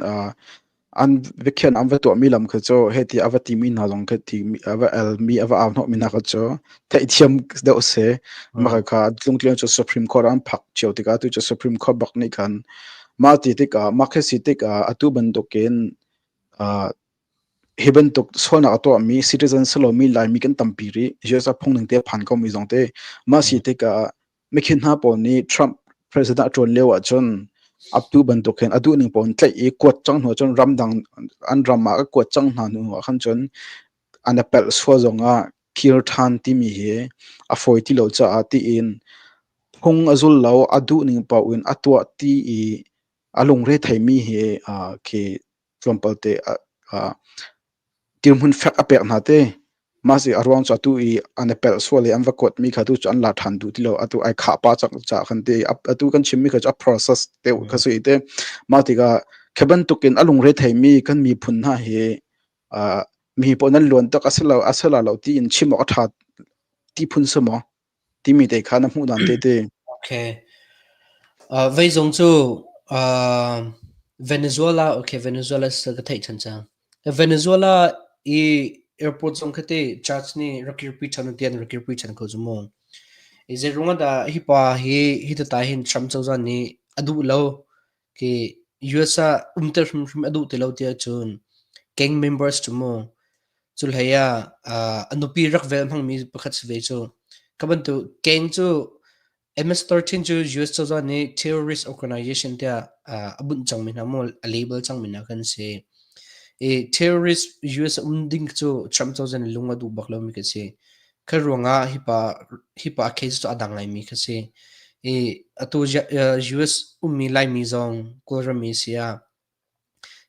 An biakhiahnak an va tuahmi lam khi cu heh ti a va timi hna zong khi ti a va elmi a va au hnawhmi hna kha cu theihthiam deuh a si. Mah kha tlungtliang cu Supreme Court ah an phak cio tikah atu cu Supreme Court bak nih khan mah ti tikah mah khi si tikah atu bantukin uh, hi bantuk sualnak a tuahmi citizen si lomi Laimi kan tampi rih. US ah phung ning te a phan komi zong te mah si tikah Mikhin hna pawl nih Trump president a ṭuan lio ahcun atu bantuk hin a duhning pawl in tlaih i kuat cang hnu cun ramdang an ram ah ka kuat cang hna hnu ah khan cun an i pelh sual zongah kir ṭhan timi hi a fawi ti lo caah tiin phung a zul lo a duhning paoh in a tuah ti i a lungre theimi hi khi tlawmpal te dirhmun fek a pek hna te. Mah si a ruang cu atu i an i pelh sual i an va kuatmi kha tu cu an la ṭhan duh ti lo. Atu ai khah pah cang caah khan ti atu kan chimmi kha cu a process deuh kha si te. Mah tikah khi bantukin a lungre theimi kan miphun hna hi mi pawl nan luan tak a si lo a si la lo tiin chim awk a ṭha ti phun si maw? Timi te kha na hmuh dan te te. Okay. Vei zong cu Venezuela, okay, Venezuela sa ka theih ṭhan cang. Venezuela i airport zong kha te charge nih rak kirpi ṭhan tian rak kirpi ṭhan ko cu mu. I zei ruangah dah hi pa hi hi ta hin Trump cozah nih a duh lo ki US ah umter hrimhrim a duh ti lo tiah cun gang members cu mu cu hlei ah a nupi rak vel hmangmi pakhat si ve cu. Ka bantuk gang cu MS-13 cu US cozah nih terrorist organization tiah a bunh cangmi hna maw a label cangmi hna kan si. I terrorist US um ding cu Trump cozah nih lung a duh bak lomi kan si. Kha ruangah hi pa a case cu a dang ngaimi kha si. I atu US ummi Laimi zong Kawlram i si ah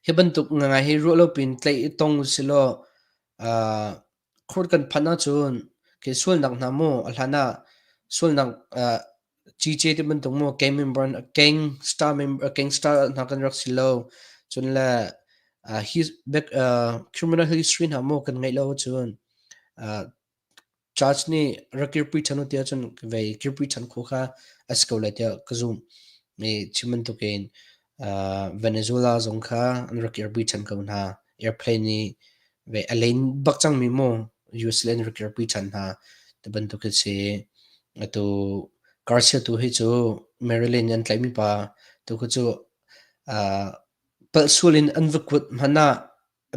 hi bantuk ngangai hi ruah lo pin tlaih i tong usilaw Court kan phanh ahcun khi sualnak hna maw a hlan ah sualnak CJ ti bantuk maw gang member gang star member gang star hna kan rak si lo cun le his back criminal history hna maw kan ngeih lo ahcun Judge nih rak kirpi ṭhan u tiah cun vei kirpi ṭhan khawh kha a si ko lai tiah ka zumh. I chim bantukin Venezuela zong kha an rak kirpi ṭhan ko hna. Airplane i vei a len bak cangmi maw US le an rak kirpi ṭhan hna ti bantuk hi si. Atu Garcia tu hi cu Maryland an tlaihmi pa tu khi cu palh sual in an va kuat hmanh ah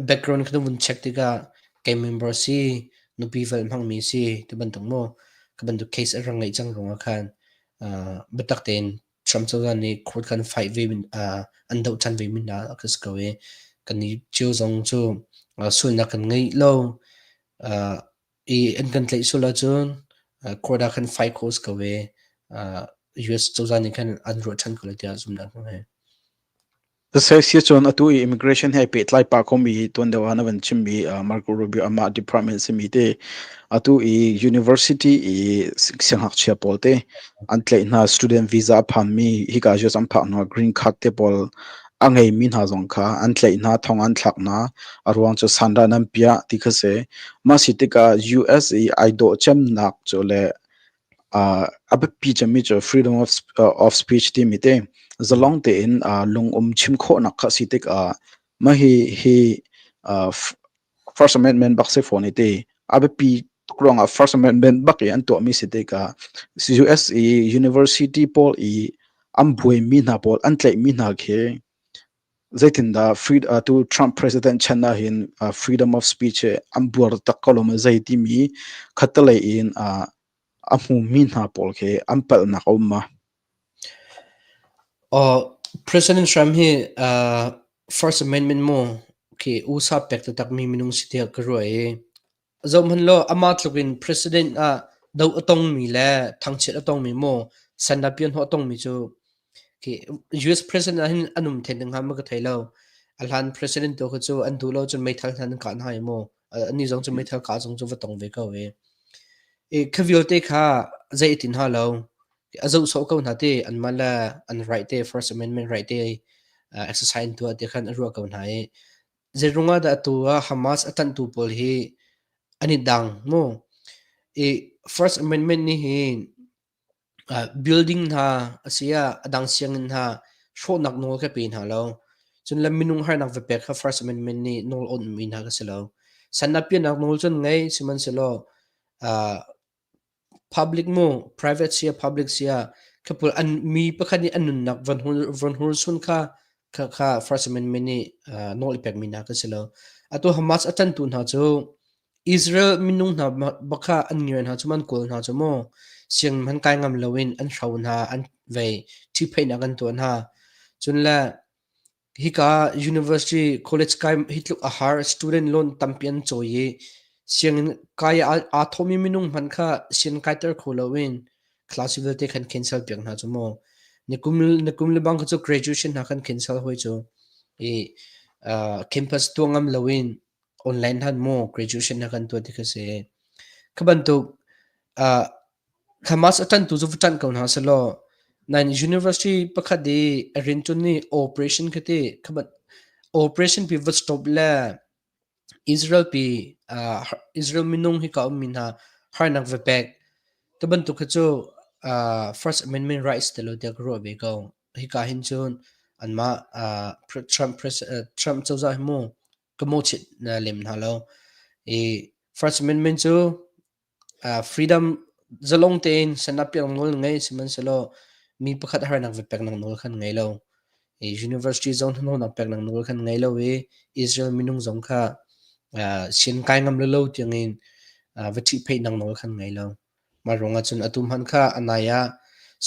background kha na vun check tikah kei member si, nupi vel hmangmi si ti bantuk maw ka bantuk case a rak ngeih cang ruangah khan biatak tein Trump cozah nih court khan fight ve an doh ṭhan ve mi hna ka si ko i kan i cio zong cu sualnak kan ngei lo i an kan tlaih sual ahcun court ah khan fight khawh si ko i US cozah nih khan an ruah ṭhan ko lai tiah zumhnak ka ngei. Siacun atu i immigration he pehtlai pah komi tuan deuh ah na van chimmi Marco Rubio amah department simi te atu i university i siangngakchia pawl te an tlaih hna student visa a phanmi hika US an phak hna green card te pawl a ngeimi hna zong kha an tlaih hna thong an thlak hna a ruang cu sandah nan piah ti kha si. Mah si tikah US i ai dawh cemnak cu le a biapi cemmi cu freedom of speech timi te zalong tein lungum chim khawhnak kha a si tikah mah hi hi First Amendment bak si fawn i ti a biapi tuk ruangah First Amendment bak i an tuahmi si tikah US i university pawl i an buaimi hna pawl an tlaihmi hna khi Zeitindah tu Trump president chan ahhin freedom of speech hi an buar tak ko lo maw zei timi khattelei in a hmumi hna pawl khi an palhnak a um ma? President Trump hi First Amendment mu khi USA pek taktakmi minung si tiah ka ruah i Zohhmanh law amah tluk in president ah doh a tongmi le thangchiat a tongmi maw sandapian hnawh a tongmi cu khi US president ah hin an um then ding hnga maw ka thei lo. A hlan president tu kha cu an duh lo cun meithal hna an kah hna i maw annih zong cu meithal kah zong cu va tong ve ko i. I kha vialte kha zei a ti hna lo. A zoh sawh ko hna ti anmah le an right te First Amendment right te exercise an tuah ti khan a ruah ko hna i Zeiruang ah dah atu ah Hamas a ṭanhtu pawl hi an i dang mu? I First Amendment nih hin building hna asiah a dang sianginn hna hrawhnak nawl kha pe hna lo. Cun le minung harnak va pek kha First Amendment nih nawl awnhmi hna kha si lo. Sandapiahnak nawl cu an ngei, sihmanhsehlaw Public mu, private sia public sia kha pawl an mi pakhat nih an nunnak van hursun kha kha kha First Amendment nih nawl i pekmi hna kan si lo. Atu Hamas a ṭantu hna cu Israel minung hna bak kha an ngiar hna cu an kawl hna cu mu sianginn hmanh kai ngam loin an hro hna an vei ṭhipheihnak an tuah hna. Cun le Hika university college kai hi tluk a har. Student loan tampi an cawi i sianginn kai aa thawhmi minung hmanh kha sianginn kaiter kho loin class vialte khan cancel piak hna cu mu. Nikum le bang kha cu graduation hna khan cancel hoi cu. I campus tuah ngam loin online han mu graduation hna kan tuah ti kha si. Kha bantuk Hamas a ṭanhtu cu va ṭanh ko hna sehlaw nain university pakhat i a rianṭuan nih operation kha ti operation pi va stop le Israel pi Israel minung hika ummi hna harnak va pek ti bantuk kha cu First Amendment rights ti lo tiah ka ruah ve ko. Hika hin cun anmah Trump cozah hi mu ka mawhchiat lem hna lo. I First Amendment cu Freedom zalong tein sanappiak nawl na ngei sihmanhsehlaw mi pakhat harnak va peknak nawl kha na ngei lo. I university zong hnahnawhnak peknak nawl kha na ngei lo i Israel minung zong kha sian kai ngam lo tiangin va ṭhihpheihnak nawl kha na ngei lo. Mah ruangah cun atu hmanh kha a nai ah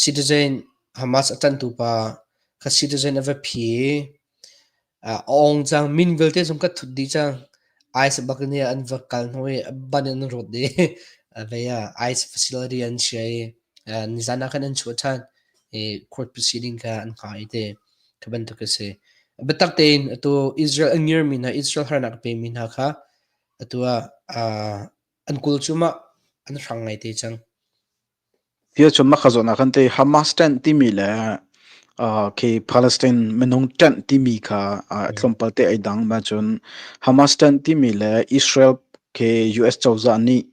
citizen Hamas a ṭanhtu pa kha citizen a va phi i A awng cang. Min vialte zong ka thut dih cang. Ice bak in an va kal hnu i ban in an rawt dih. Vei ah ice facility an chia i nizan ah khan an chuah ṭhan i court proceeding kha an hngah i te kha bantuk a si. Biatak tein atu Israel a ngirmi hna, Israel harnak a pemi hna kha atu ah an kul cu mah an hrang ngai te cang. Hi cun mah kha zawn ah khan tei Hamas ṭanh timi le khi Palestine minung ṭanh timi kha tlawmpal te ai dang. Mah cun Hamas ṭanh timi le Israel khi US cozah nih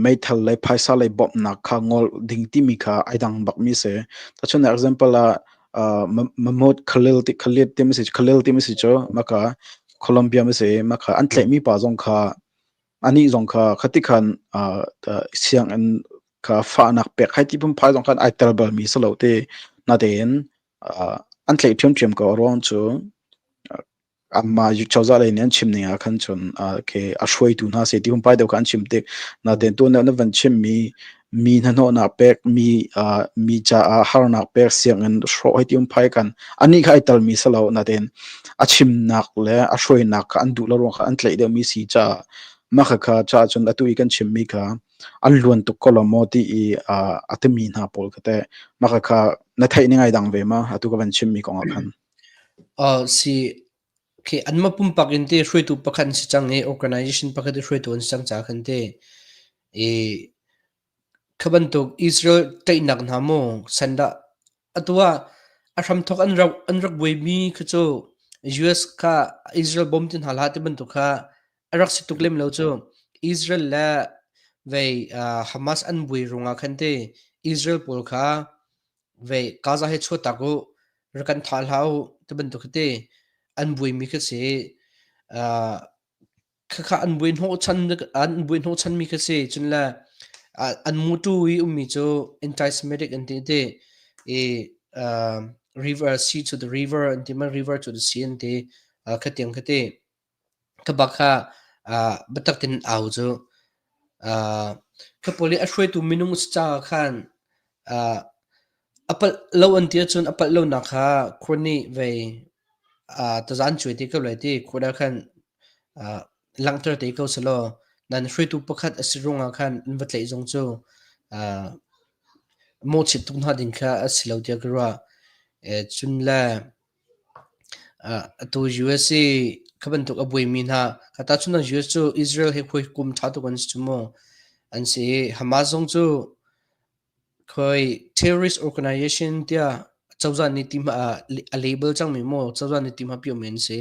meithal le phaisa lei bawmhnak kha ngol ding timi kha ai dang bakmi si. Tahchunhnak example ah Mahmoud Khalil ti Khalid timi si Khalil timi si cu maka Colombia mi si maka an tlaihmi pa zong kha Anih zong kha khati khan sianginn kha fahnak pek hai ti phunphai zong khan ai tel balmi si lo te. Natein an tlaih ṭhiamṭhiam ko. A ruang cu anmah cozah lei nih an chim ning ah khan cun khi a hruaitu hna seh ti phunphai deuh kha an chim tik. Natein tuan deuh na van chimmi mi hnahnawhnak pek, mi caah harnak pek, sianginn hrawh hei ti phunphai kan anih kha ai telmi si lo. Natein a chimnak le a hruainak kha an duh lo ruang kha an tlaih deuhmi si caah mah khakha caah cun atu i kan chimmi kha an luan tuk ko lo maw ti i a timi hna pawl kha teh mah khakha na theih ning ai dang ve ma atu ka van chimmi kong ah khan? Si khi anmah pumpak in ti hruaitu pakhat an si cang i organization pakhat i hruaitu an si cang caah khan ti i kha bantuk Israel tlaihnak hna mu sandah atu ah a hramthawk an rak buaimi kha cu US kha Israel bawm ti hna hlah ti bantuk kha a rak si tuk lem lo cu. Israel le vei Hamas an buai ruangah khan ti Israel pawl kha vei Gaza hi chuahtak u, rak kan thah hlah u ti bantuk khi ti an buaimi khi si. Khakha an buai hnawhchanmi khi si. Cun le an mutu i ummi cu anti-Semitic an ti ti i river sea to the river an ti ma river to the sea an ti khatiang khi ti. Ka bak kha biatak tein au cu ka pawl i a hruaitu minung si caah khan a palh lo an ti ahcun a palh lonak kha court nih vei taza an cuai te ko lai ti court ah khan langhter te ko selaw nan hruaitu pakhat a si ruangah khan an va tlaih zong cu mawhchiat tuk hna ding kha a si lo tiah ka ruah. Cun le Atu USA kha bantuk a buaimi hna kha tahchunhnak US cu Israel he hawikom ṭha tuk an si cu mu. An si i Hamas zong cu khoi terrorist organization tiah cozah nih ti a label cangmi maw cozah nih ti hma piahmi an si.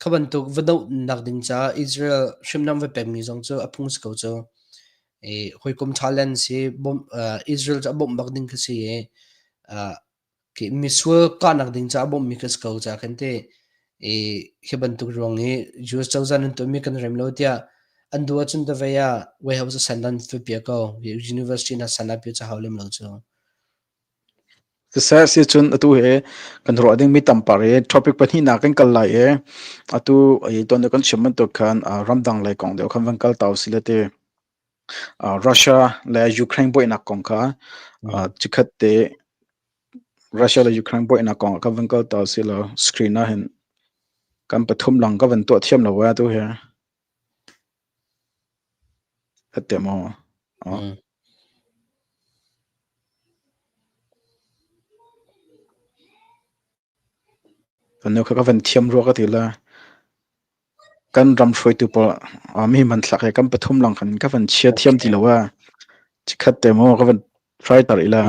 Kha bantuk va dohnak ding caah Israel hriamnam va pekmi zong cu a phung si ko cu. I hawikom ṭha le an si. Israel cu a bawmh bak ding kha si i misual kahnak ding caah bawmhmi ka si ko caah khan ti i hi bantuk ruang i US cozah nan tuahmi kan rem lo tiah an duh ahcun davei ah White House san dan piah ko university na san ah piah hau lem lo cu. Siseh si cun atu he kan ruah ding mi tampar i topic pahnih nak kan kal lai i atu i ton kan chim bantuk khan ramdang lei kong deuh khan van kal tau si le ti Russia le Ukraine buainak kong kha chikhat te Russia le Ukraine buainak kong ka van kal ta si law screen ah hin kan pathum lang ka van tuah thiam lo wa tu hi. Hatte maw? Kan nu kha ka van thiam rua ka ti la. Kan ram hruaitu pawl mi hmanthlak he kan pathum lang khan ka van chia thiam ti lo a. Chikhat te maw ka van try tar ila.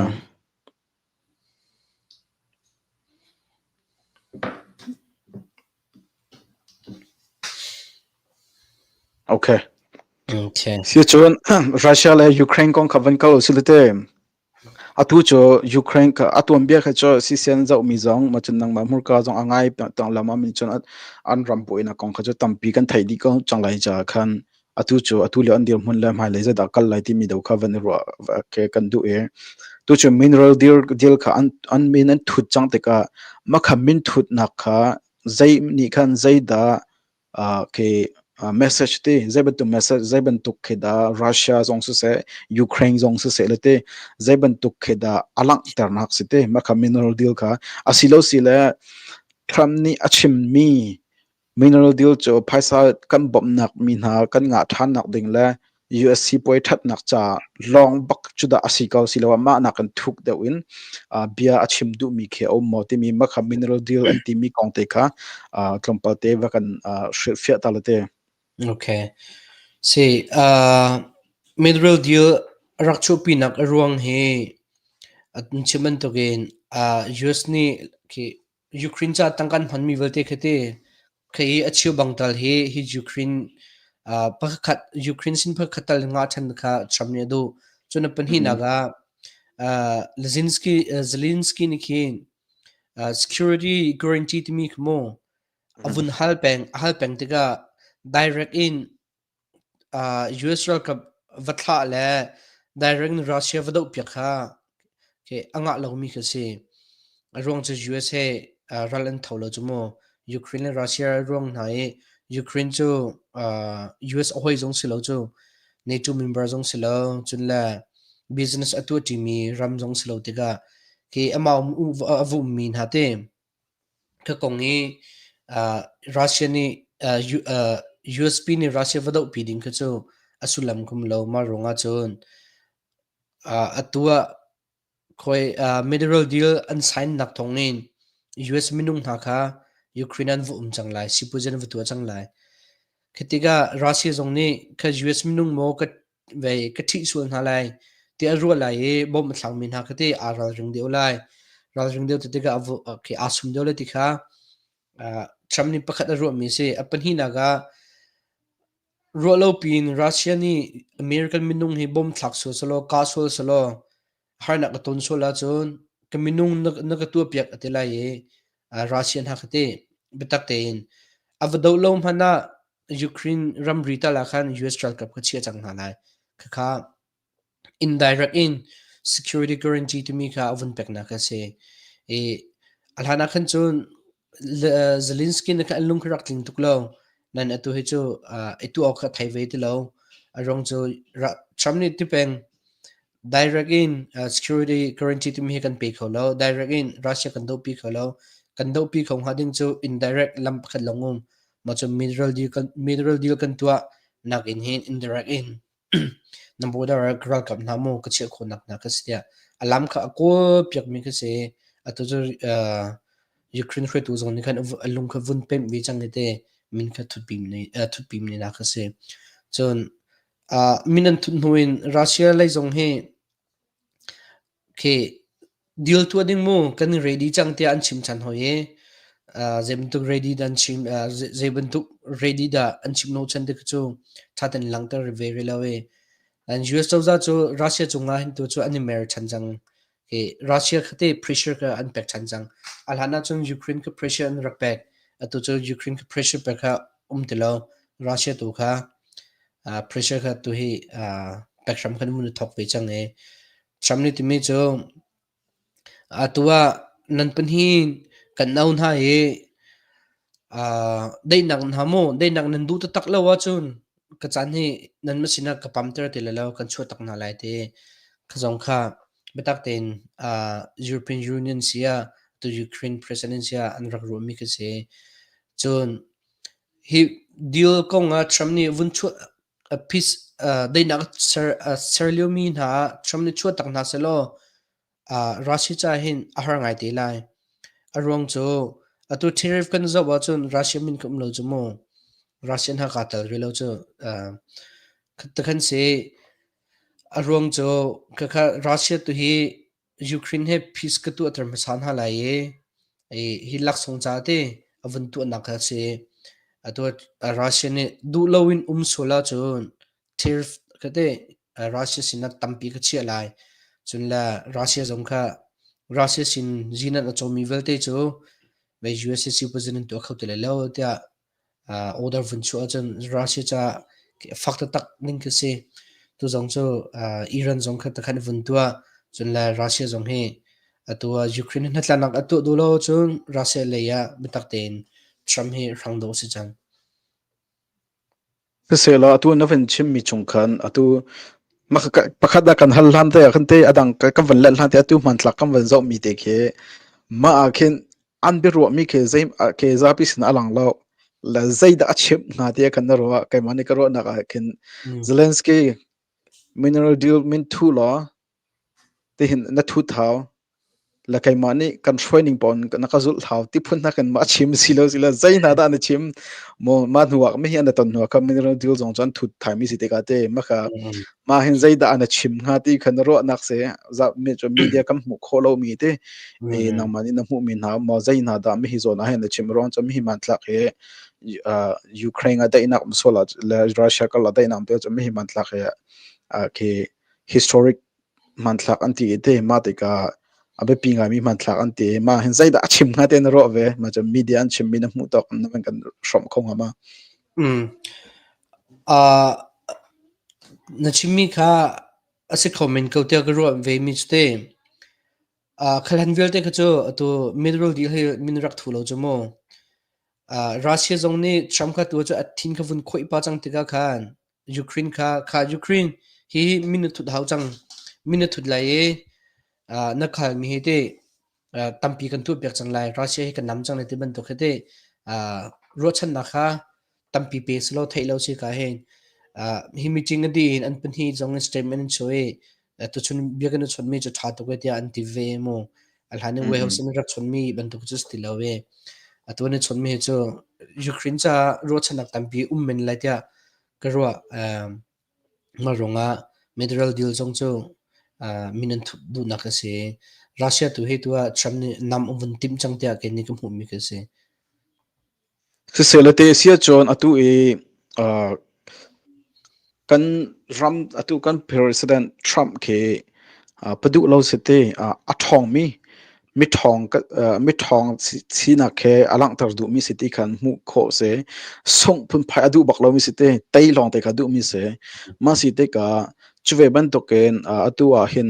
Okay. Okay. Si cun Russia le Ukraine kong kha van kal usile te. Atu cu Ukraine kha a tuanbia kha cu sisen zohmi zong macun nangmah hmurka zong a ngai tang lam ah cun an ram buainak kong kha cu tampi kan theih dih ko cang lai caah khan atu cu atu lio an dirhmun le hmailei zeidah kal lai timi do kha van i ruah ke kan duh i tu cu mineral deal, deal kha an, an min an thut cang tikah mah kha min thutnak kha zei nih khan zeidah khi message ti zei bantuk message zei bantuk khi dah Russia zong siseh Ukraine zong siseh le ti zei bantuk khi dah a langhternak si ti mah kha mineral deal kha asilo si le Trump nih a chimmi mineral deal cu phaisa kan bawmhnak mi hna kan ngah ṭhannak ding le US sipuai ṭhatnak ca lawng bak cu dah a si ko siloah mah nakin thuk deuh in bia a chim duhmi khi a um maw timi mah kha mineral deal an timi kong te kha tlawmpal te va kan hrilhfiah ta la te. Okay. Si, mineral deal rak chuahpinak a ruang hi an chim bantukin US nih khi Ukraine ca tangka an hmanmi vialte khi ti khi i a cheubang tal hi hi Ukraine pakhat Ukraine sin pakhat tal nga ṭhan kha Trump nih a duh. Cun a pahnihnak ah Zelensky Zelensky nih khin security guarantee timi khi mu a vun hal peng a hal peng tikah direct in US ralkap va thlah le direct in Russia va dohpiak kha a ngah lomi khi a si. A ruang cu US he ral an tho lo cu mu. Ukraine le Russia ruang hna i Ukraine cu US a hawi zong si lo cu NATO member zong si lo cun le business a tuahṭimi ram zong si lo tikah khi amah a va ummi hna te Ka kong i Russia nih USP nih Russia va dohpi ding kha cu a sullam kum lo. Mah ruangah cun atu ah khoi mineral deal an sign nak thawng in US minung hna kha Ukraine an va um cang lai, sipuazi an va tuah cang lai. Khi tikah Russia zong nih kha US minung maw ka vei ka ṭhih sual hna lai ti a ruah lai i bomb a thlangmi hna kha ti aa ralring deuh lai. Ralring deuh ti tikah khi aa sum deuh lai ti kha Trump nih pakhat a ruahmi a si. A pahnihnak ah ruah lo piin Russia nih American minung hi bomb thlak sual selaw, kah sual selaw, harnak a ton sual ahcun ka minung na ka tuahpiak a ti lai i Russia hna kha ti biatak tein a va doh lo hmanh ah Ukraine ramri tal ah khan US ralkap kha chiah cang hna lai. Khakha indirect in security guarantee timi kha a vun peknak a si. I a hlan ah khan cun Zelensky nih khan an lung kha rak tling tuk lo. Nan atu hi cu i tuah awk kha thei ve ti lo. A ruang cu Trump nih ti peng direct in security guarantee timi hi kan pe kho lo. Direct in Russia kan dohpi kho lo. Kan dohpi kho hnga ding cu indirect lam pakhat lawng um. Mah cu mineral deal kan tuah nak in hin indirect in na border ah ralkap hna maw ka chiah khawhnak hna ka si tiah a lam kha a kawl piakmi kha si. Atu cu Ukraine hruaitu zong nih khan a lung kha vun pemh ve cang i te min kha thutpi mi nak kha si. Cun min an thut hnu in Russia lei zong hi Khi deal tuah ding mu kan i ready cang tiah an chim ṭhan hoi i zei bantuk ready dah an chim zei bantuk ready dah an chim hnawhchan ti khi cu ṭha tein langhter ve rih lo i and US cozah cu Russia cungah hin tu cu an i mer ṭhan cang. Khi Russia kha te pressure kha an pek ṭhan cang. A hlan ahcun Ukraine kha pressure an rak pek. Atu cu Ukraine kha pressure pek kha um ti lo. Russia tu kha pressure kha tu hi pek hram khan mun i thawk ve cang i Trump nih timi cu atu ah nan pahnih kan no hna i daihnak hna maw daihnak nan duh taktak lo ahcun ka caan hi nanmah sinah ka pamter ti lai lo kan chuah tak hna lai ti kha zong kha biatak tein European Union si ah tu Ukraine president si ah an rak ruahmi khi si. Cun hi deal kong ah Trump nih vun chuah peace daihnak a ser liomi hna ah Trump nih chuah tak hna sehlaw Russia ca hin a har ngai te lai. A ruang cu atu tariff kan zoh ahcun Russia min ka um lo cu mu. Russia hna kaa tel rih lo cu. Takhan si a ruang cu khakha Russia tu hi Ukraine he peace ka tuahter hmasa hna lai i hi laksawng ca te a vun tuahnak kha a si. Atu Russia nih duh loin um sual ahcun tariff kha te Russia sinah tampi ka chiah lai. Cun le Russia zong kha Russia sin zinan a cawmi vialte cu USA president tuah kho ti lai lo tiah order vun chuah ahcun Russia ca fak taktak ning khi si. Tu zong cu Iran zong kha takhan vun tuah. Cun le Russia zong hi atu ah Ukraine hnatlaknak a tuah duh lo cun Russia lei ah biatak tein Trump hi hrang dawh si cang. Siselaw atu na van chimmi chung khan atu pakhat ah kan hal hlan te ah khan te adang kan van let hlan te atu hmanthlak kan van zohmi te khi mah ah khin an biaruahmi khi zei khi zapi sin a lang lo la zeidah a chimh hnga ti kan na ruah keimah nih ka ruahnak ah khin Zelensky mineral deal min thu law tihin na thut hau la keimah nih kan hruai ning pawn na ka zulh hau ti phun hna kan ma chim si lo si la zei hna dah na chim mo ma hnuak mi hi an ton hnuak kha mineral deal zong chu an thut thai mi si te ka te ma kha ma hin zei dah na chim hnga ti khan ruah nak se za mi chu media kan hmu kho lo mi te e nangmah nih na hmuh mi hna mo zei hna dah mi hi zawn ah hin na chim ruang chu mi hi man tlak he Ukraine a daihnak um sual le Russia kal la daihnak te chu mi hi man tlak he khi historic hmanthlak an ti i te mah tikah a biapi ngaimi hmanthlak an ti i mah hin zeidah a chim hnga te na ruah ve mah cu media an chimmi na hmuh tawk na van kan hrawmh kho hnga ma? Na chimmi kha a si kho men ko tiah ka ruah ve mi cu te. Khalhan vialte kha cu atu mineral deal hi min rak thu lo cu mu. Russia zong nih Trump kha tu cu a thin kha vun khoih pa cang tikah khan Ukraine kha kha Ukraine hi min na thut hau cang. Min na thut lai i na khalmi hi te tampi kan tuah piak cang lai. Russia hi kan nam cang lai ti bantuk hi te ruahchannak kha tampi pe selaw theih lo si ka hin hi meeting a dih in an pahnih zong in statement an chuah i tuchun bia kan i chawnhmi cu ṭha tuk e tiah an ti ve mu. A hlan i warehouse in rak chonmi bantuk cu si ti lo i atu an i chonmi hi cu Ukraine caah ruahchannak tampi um men lai tiah ka ruah. Mah ruangah Mineral deal zong cu min an thut duhnak a si. Russia tu hi tu ah Trump nih nam a vun timh cang tiah kei nih ka hmuhmi ka si. Siseh le te si ahcun atu i kan ram atu kan President Trump khi paduh lo si ti a ṭhawngmi miṭhawng miṭhawng sinak he a langhter duhmi si ti khan hmuh khawh si. Sungh phunphai a duh bak lomi si ti, tei lawng te kha duhmi si. Mah si tikah cu ve bantukin atu ah hin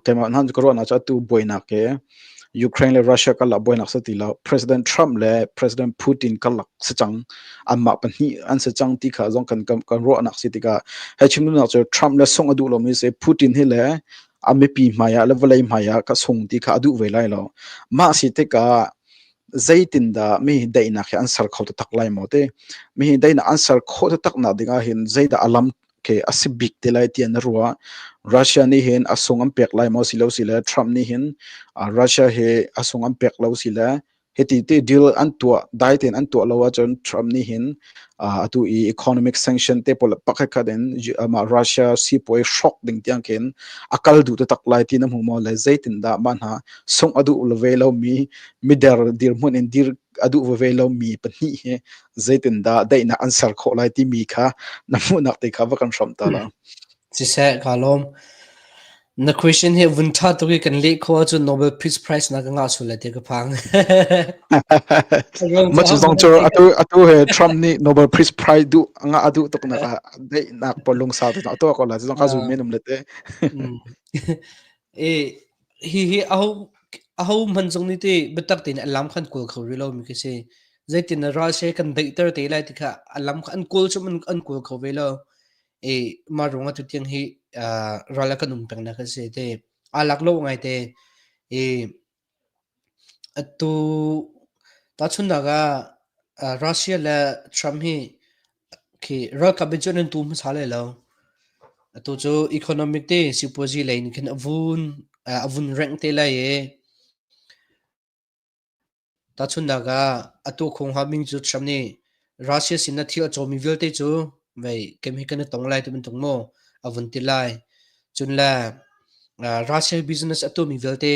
keimah hna ka ruahnak cu atu buainak hi Ukraine le Russia karlak buainak si ti lo. President Trump le President Putin karlak si cang. Anmah pahnih an si cang ti kha zong kan kan ruahnak si tikah hei chim duhnak cu Trump le sungh a duh lomi si Putin hi le a mipi hmai ah le vawlei hmai ah ka sung ti kha a duh ve lai lo. Mah si tikah zeitindah mi daihnak hi an ser kho taktak lai maw ti? Mi hi daihnak an ser khawh taktak nak ding ah hin zeidah a lam ke a si bik te lai ti an ruah. Russia nih hin a sung an pek lai maw si lo si le Trump nih hin Russia hi a sung an pek lo si le hiti ti deal an tuah dai tein an tuah lo ahcun Trump nih hin atu i economic sanction te pawl pakhat khat in amah Russia sipuai hrawk ding tiang khin a kal duh taktak lai ti na hmu maw le zeitindah mah hna sungh a duh ve lo mi mider dirhmun in dir a duh ve lo mi pahnih hi zeitindah daihnak an ser khawh lai timi kha na hmuhnak te kha va kan hrawmh ta la. Siseh, kaa lawm. Na question hi vun ṭha tuk i kan leh khawh ahcun Nobel Peace Prize na ka ngah sual lai ti ka phang. Ma cu zong cu atu atu he Trump nih Nobel Peace Prize duh nga a duh tuk nak ah daihnak pawl lungsau te atu ko la cu zong ka zum men um le te. E hi hi aho aho hman zong nih ti biatak tein a lam khan kawl kho rih lo mi khi si. Zeitin na ral she kan daihter te lai ti kha a lam kha an kawl cu an kawl kho ve lo. I mah ruangah tutiang hi ral a kan um pengnak a si te. Aa lak lo ngaite. I atu tahchunhnak ah Russia le Trump hi khi ralkap in cun an tu hmasa lai lo. Atu cu economic te sipuazi lei in khin a vun rengh te lai i Tahchunhnak ah, atu khawngha cu Trump nih Russia sin ah thil a cawmi vialte cu vei kem hi kan i tong lai ti bantuk maw a vun ti lai. Cun le Russia business a tuahmi vialte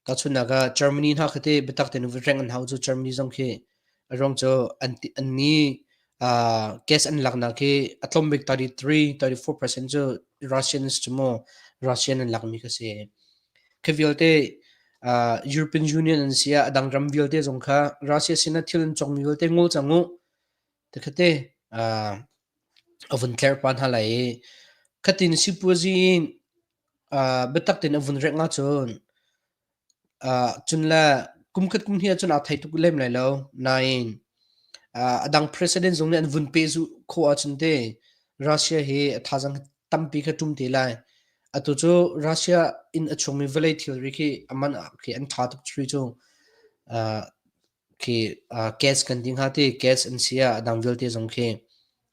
tahchunhnak ah Germany hna khi teh biatak tein rengh an hau cu Germany zong khi a ruang cu an an nih gas an laknak khi a tlawm bik 33 34% cu Russians cu maw Russian an lakmi kha si. Khi vialte European Union an si ah a dang ram vialte zong kha Russia sinah thil an cawkmi vialte ngol cang u. Tikhate a vun tlerh pa hna lai i khatin sipuazi in biatak tein a vun rengh ahcun cun le kum khat kum hnih ahcun aa thei tuk lem lai lo. Nain a dang president zong nih an vun pehzulh khawh ahcun te Russia hi a thazaang tampi kha ṭum te lai. Atu cu Russia in a chungmi vawlei thilri khi a man ah khi an ṭha tuk thri cu. Khi gas kan ti hnga ti gas an si ah a dang vialte zong khi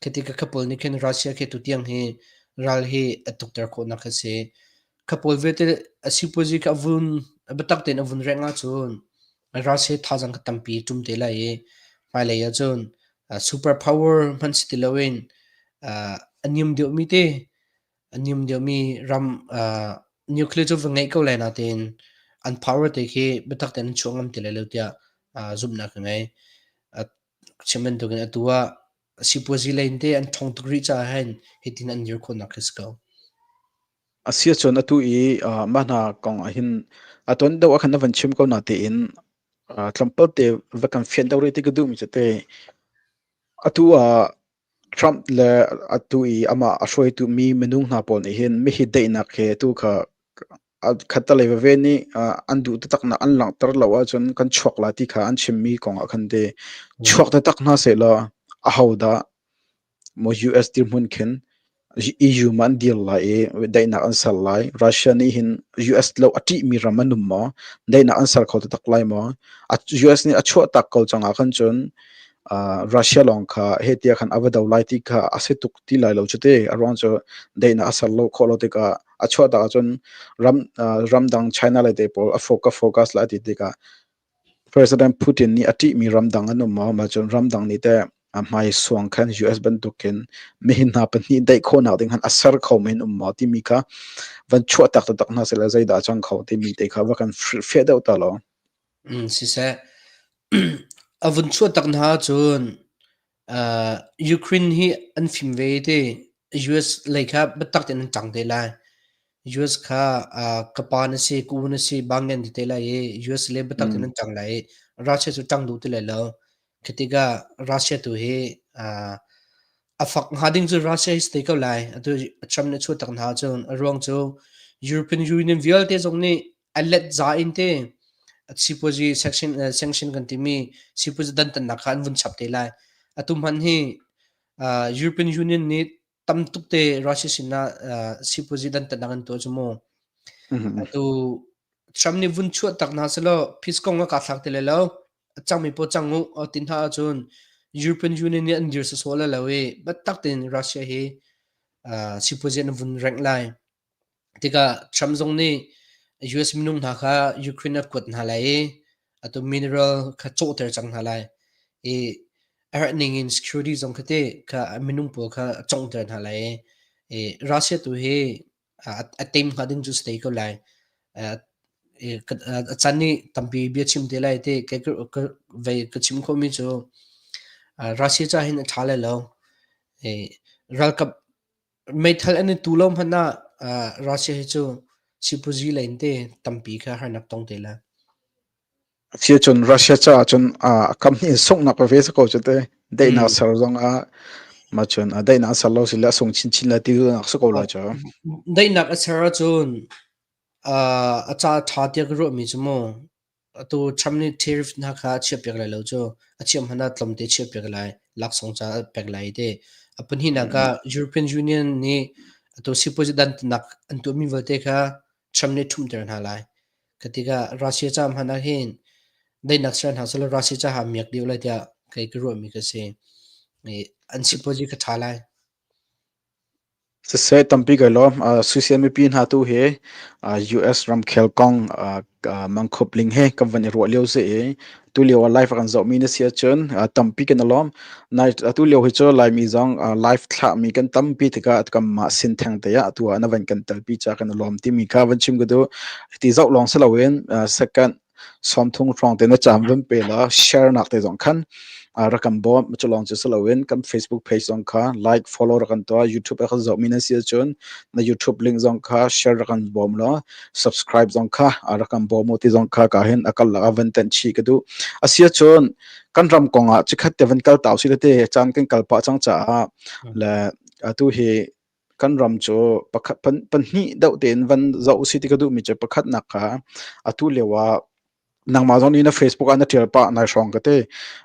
khiti ka khapawl nih khin Russia khi tutiang hi ral hi a tukter khawhnak a si. Khapawl vialte a sipuazi kha a vun biatak tein a vun rengh ahcun Russia thazaang kha tampi ṭum te lai i hmailei ahcun super power hmanh si ti loin a niam deuhmi te a niam deuhmi ram nuclear cu va ngeih ko lai natein an power te khi biatak tein an chuah ngam ti lai lo tiah zumhnak ka ngei. Chim bantukin atu ah sipuazi lei in te an ṭhawng tuk rih caah hin hitin an dir khawhnak khi si ko. A si ahcun atu i mah hna kong ah hin a tuan deuh ah khan na van chim ko natein tlawmpal te va kan fian deuh rih ti ka duhmi cu te atu ah Trump le atu i amah a hruaitu mi minung hna pawl nih hin mihi daihnak he tu kha khattelei veve nih an duh taktaknak an langhter lo ahcun kan chuak lai ti kha an chimmi kong ah khan te chuak taktak hna sehlaw ahodah maw US dirhmun khin EU ma an dir lai i daihnak an ser lai. Russia nih hin US lo a ṭihmi ram an um maw? Daihnak an ser kho taktak lai maw? US nih a chuahtak ko cang ah khan cun Russia lawng kha he tiah khan a va do lai ti kha a si tuk ti lai lo cu te. A ruang cu daihnak a ser lo khawh lo tikah A chuah tak ahcun ram ramdang China le te pawl a focus focus la ti tikah President Putin nih a ṭihmi ramdang an um maw? Mah cun ramdang nih teh a hmai suang khan US bantukin mihin hna pahnih daih khawhnak ding khan a ser kho men um maw timi kha van chuah tak taktak hna seh zeidah a cang kho timi te kha va kan hrilhfiah deuh ta law. Siseh, a vun chuah tak hna ahcun Ukraine hi an fim ve ti. US lei kha biatak tein an ṭang te lai. US kha ka pa na si, ka u na si, bang an ti te lai i US le biatak tein an ṭang lai i Russia cu ṭang duh ti lai lo. Khi tikah Russia tu hi a fak hnga ding cu Russia hi si te ko lai. Atu Trump nih a chuah tak hna ahcun a ruang cu European Union vialte zong nih a let za in te sipuazi section sanction kan timi sipuazi dantatnak kha an vun chap te lai. Atu hmanh hi European Union nih tam tuk te Russia sinah sipuazi dantatnak an tuah cu mu. Atu Trump nih vun chuah tak hna selaw peace kong a ka thlak ti lai lo. A cangmi pawl cang u ti hna ahcun European Union nih an dir sawsawh lai lo i biatak tein Russia hi sipuazi an vun rengh lai. Tikah Trump zong nih US minung hna kha Ukraine a kuat hna lai i atu mineral kha cawhter cang hna lai i a herh ning in security zong kha te kha minung pawl kha a conghter hna lai i Russia tu hi a tem hnga ding cu si te ko lai. A chan nih tampi bia chim te lai te vei ka chim khomi cu Russia ca hin a ṭha lai lo. Ralkap Meithal an i tu lo hmanh ah Russia hi cu sipuazi lei in te tampi kha harnak tong te lai. Sia cun Russia caah cun a kam hi sunghnak ve sa ko cu te daihnak ser zong ah ma cun daihnak ser lo si le a sung chinchin la ti nak si ko lai cu. Daihnak a ser ahcun a ca ṭha tiah ka ruahmi cu mu Atu Trump nih tariff hna kha a chiahpiak lai lo cu a chiah hmanh ah tlawmte a chiahpiak lai, laksawng ca a pek lai ti. A pahnihnak ah European Union nih atu sipuazi dantatnak an tuahmi vialte kha Trump nih ṭhumhter hna lai. Kha tikah Russia ca hmanh ah hin daihnak ser hna sehlaw Russia caah miak deuh lai tiah kei ka ruahmi ka si. An sipuazi kha ṭha lai. Siseh, tampi kai lawm. Social mipi hna tu hi US ramkhel kong mangkhup ling he kan van i ruah lio si i tulio ah live kan zohmi na si ahcun tampi kan i lawm. Nai tulio hi cu Laimi zong live thlahmi kan tampi tikah kanmah sin theng te ah atu ah na van kan telpi ca kan i lawm timi kha van chim ka duh. Ti zoh lawng si loin second 30 hrawng te na cam van pe la share nak te zong khan rak kan bawm. Cu lawng cu si loin kan Facebook page zong kha like follow rak kan tuah. YouTube a kan zohmi nan si ahcun na YouTube link zong kha share rak kan bawm law subscribe zong kha rak kan bawm u ti zong kha ka hin a kal lak ah van tenh chih ka duh. A si ahcun kan ram kong ah chikhat te van kal tau si le te caan kan kal pah cang caah le atu hi kan ram cu pakhat pahnih deuh tein van zoh usih ti ka duhmi cu pakhatnak kha atu lio ah nangmah zong nih na Facebook ah na ṭial pah nai hrawng ka ti.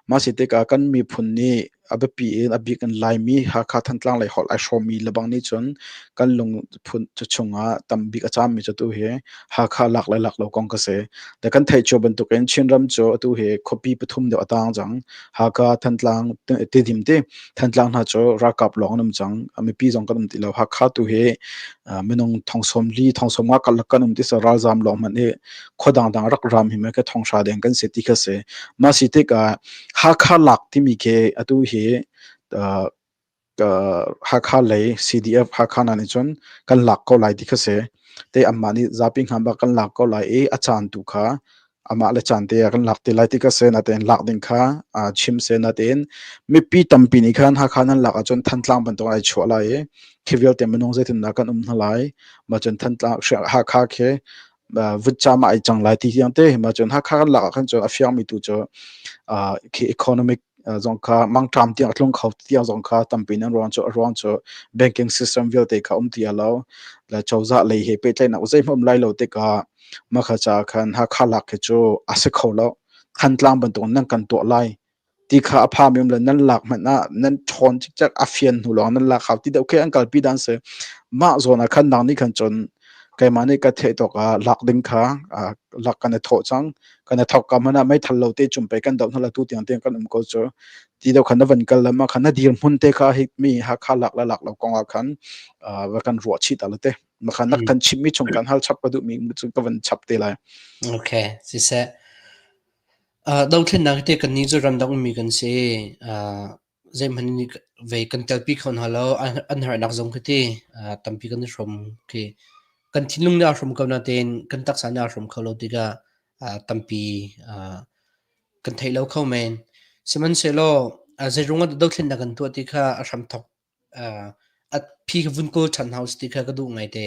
Mah si tikah kan miphun nih a biapi in a bik in Laimi Hakha Thantlang lei holh ai hrawmmi lebang nih cun kan lungphun cu chungah tambik a caammi cu atu hi Hakha lak le lak lo kong ka si. Le kan theih cio bantukin Chinram cu atu hi khuapi pathum deuh a taang cang. Hakha, Thantlang, Tidim ti. Thantlang hna cu ralkap lawng an um cang. Mipi zong kan um ti lo. Hakha tu hi minung thong sawm li, thong sawm nga karlak kan um ti sa ralzam lawng hmanh hi khua dangdang rak ram hi ka thong hra deng kan si ti kha si. Mah si tikah Hakha lak timi khi atu hi Hakha lei CDF Hakha hna nih cun kan lak ko lai ti kha si. Te anmah nih zapi hnga bak kan lak ko lai i a caan tu kha amah le caan te ah kan lak te lai ti kha si. Natein lak ding kha chim si. Natein mipi tampi nih khan Hakha nan lak ahcun Thantlang bantuk ai chuah lai i khi vialte minung zeitindah kan um hna lai. Mah cun Thantlang Hakha khi vutcam ah ai cang lai ti tiang te. Mah cun Hakha kan lak ah khan cun a fiangmi tu cu khi economic zong kha mangṭam tiang a tlung kho tiang zong kha tampi in an ruang cu a ruang cu banking system vialte kha um ti a lo le cozah lei he pehtlaihnak zeihmanh um lai lo tikah mah kha ca khan Hakha lak khi cu a si kho lo. Thantlang bantuk nan kan tuah lai ti kha a phami um le nan lak hmanh ah nan ṭhawn cikcek a fian hnu lawng nan lak hau ti deuh khi an kalpi dan si. Mah zawn ah khan nang nih khan cun keimah nih ka theih tawk ah lak ding kha lak kan i thawh cang. Kan i thawk ka hmanh ah meithal lo te cum pei kan doh hna la tu tiang tiang kan um ko cu. Ti deuh khan na van kal le ma khan na dirhmun te kha hi mi Hakha lak le lak lo kong ah khan va kan ruah chih ta la te. Makha nak kan chimmi chung kan hal chap ka duhmi cu ka van chap te lai. Okay, siseh. Dothlennak te kan nih cu ramdang ummi kan si. Zeihmanh nih vei kan telpi kho hna lo. An harnak zong khi ti tampi kan i hrawm khi. Kan thinlung nih aa hrawm ko natein kan taksa nih aa hrawm kho lo tikah tampi kan theih lo kho men. Sihmanhsehlaw zeiruang ah dothlennak kan tuah ti kha a hramthok a phi ka vun kawl ṭhan hna usih ti kha ka duh ngaite.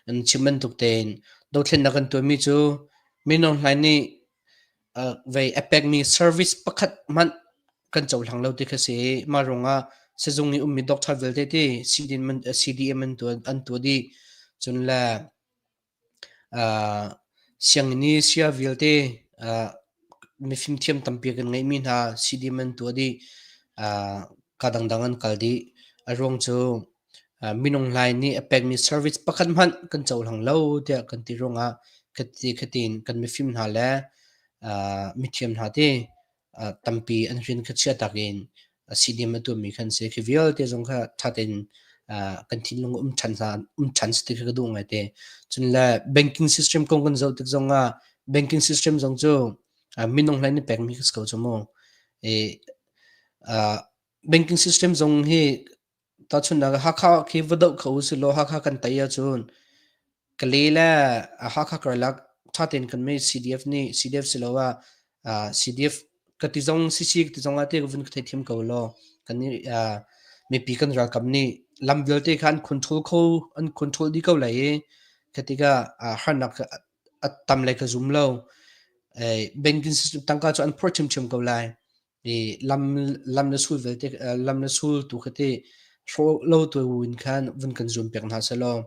An chim bantuk tein dothlennak kan tuahmi cu Min Aung Hlaing nih vei a pekmi service pakhat hmanh kan cohlang lo ti kha si. Mah ruangah sizung i ummi doctor vialte ti CDM an tuah dih. Cun le sianginn i saya vialte mifimthiam tampi kan ngeihmi hna CDM an tuah dih. Ka dangdang an kal dih. A ruang cu minung hlai nih a pekmi service pakhat hmanh kan cohlang lo tiah kan ti ruangah khati khatin kan mifim hna le mithiam hna ti tampi an rian kha chia tak in CDM a tuahmi khan si. Khi vialte zong kha ṭha tein kan thinlung um ṭhan hna um ṭhan si ti kha ka duh ngaite. Cun le banking system kong kan zoh tik zong ah banking system zong cu minung hlei nih pekmi kha si ko cu mu. I banking system zong hi tahchunhnak ah Hakha khi va doh kho usih law Hakha kan tei ahcun Kale le Hakha karlak ṭha tein kan mei CDF nih CDF siloah CDF ka ti zong CC ka ti zong ah te ka vun ka theithiam ko law kan nih mipi kan ralkap nih lam vialte kha an control kho an control dih ko lai i khi tikah harnak a tam lai ka zum lo. Banking system tangka cu an phorh ṭhiamṭhiam ko lai. I lam lam le sul vialte lam le sul tu kha ti hrawh lo tu in khan vun kan zuam piak hna selaw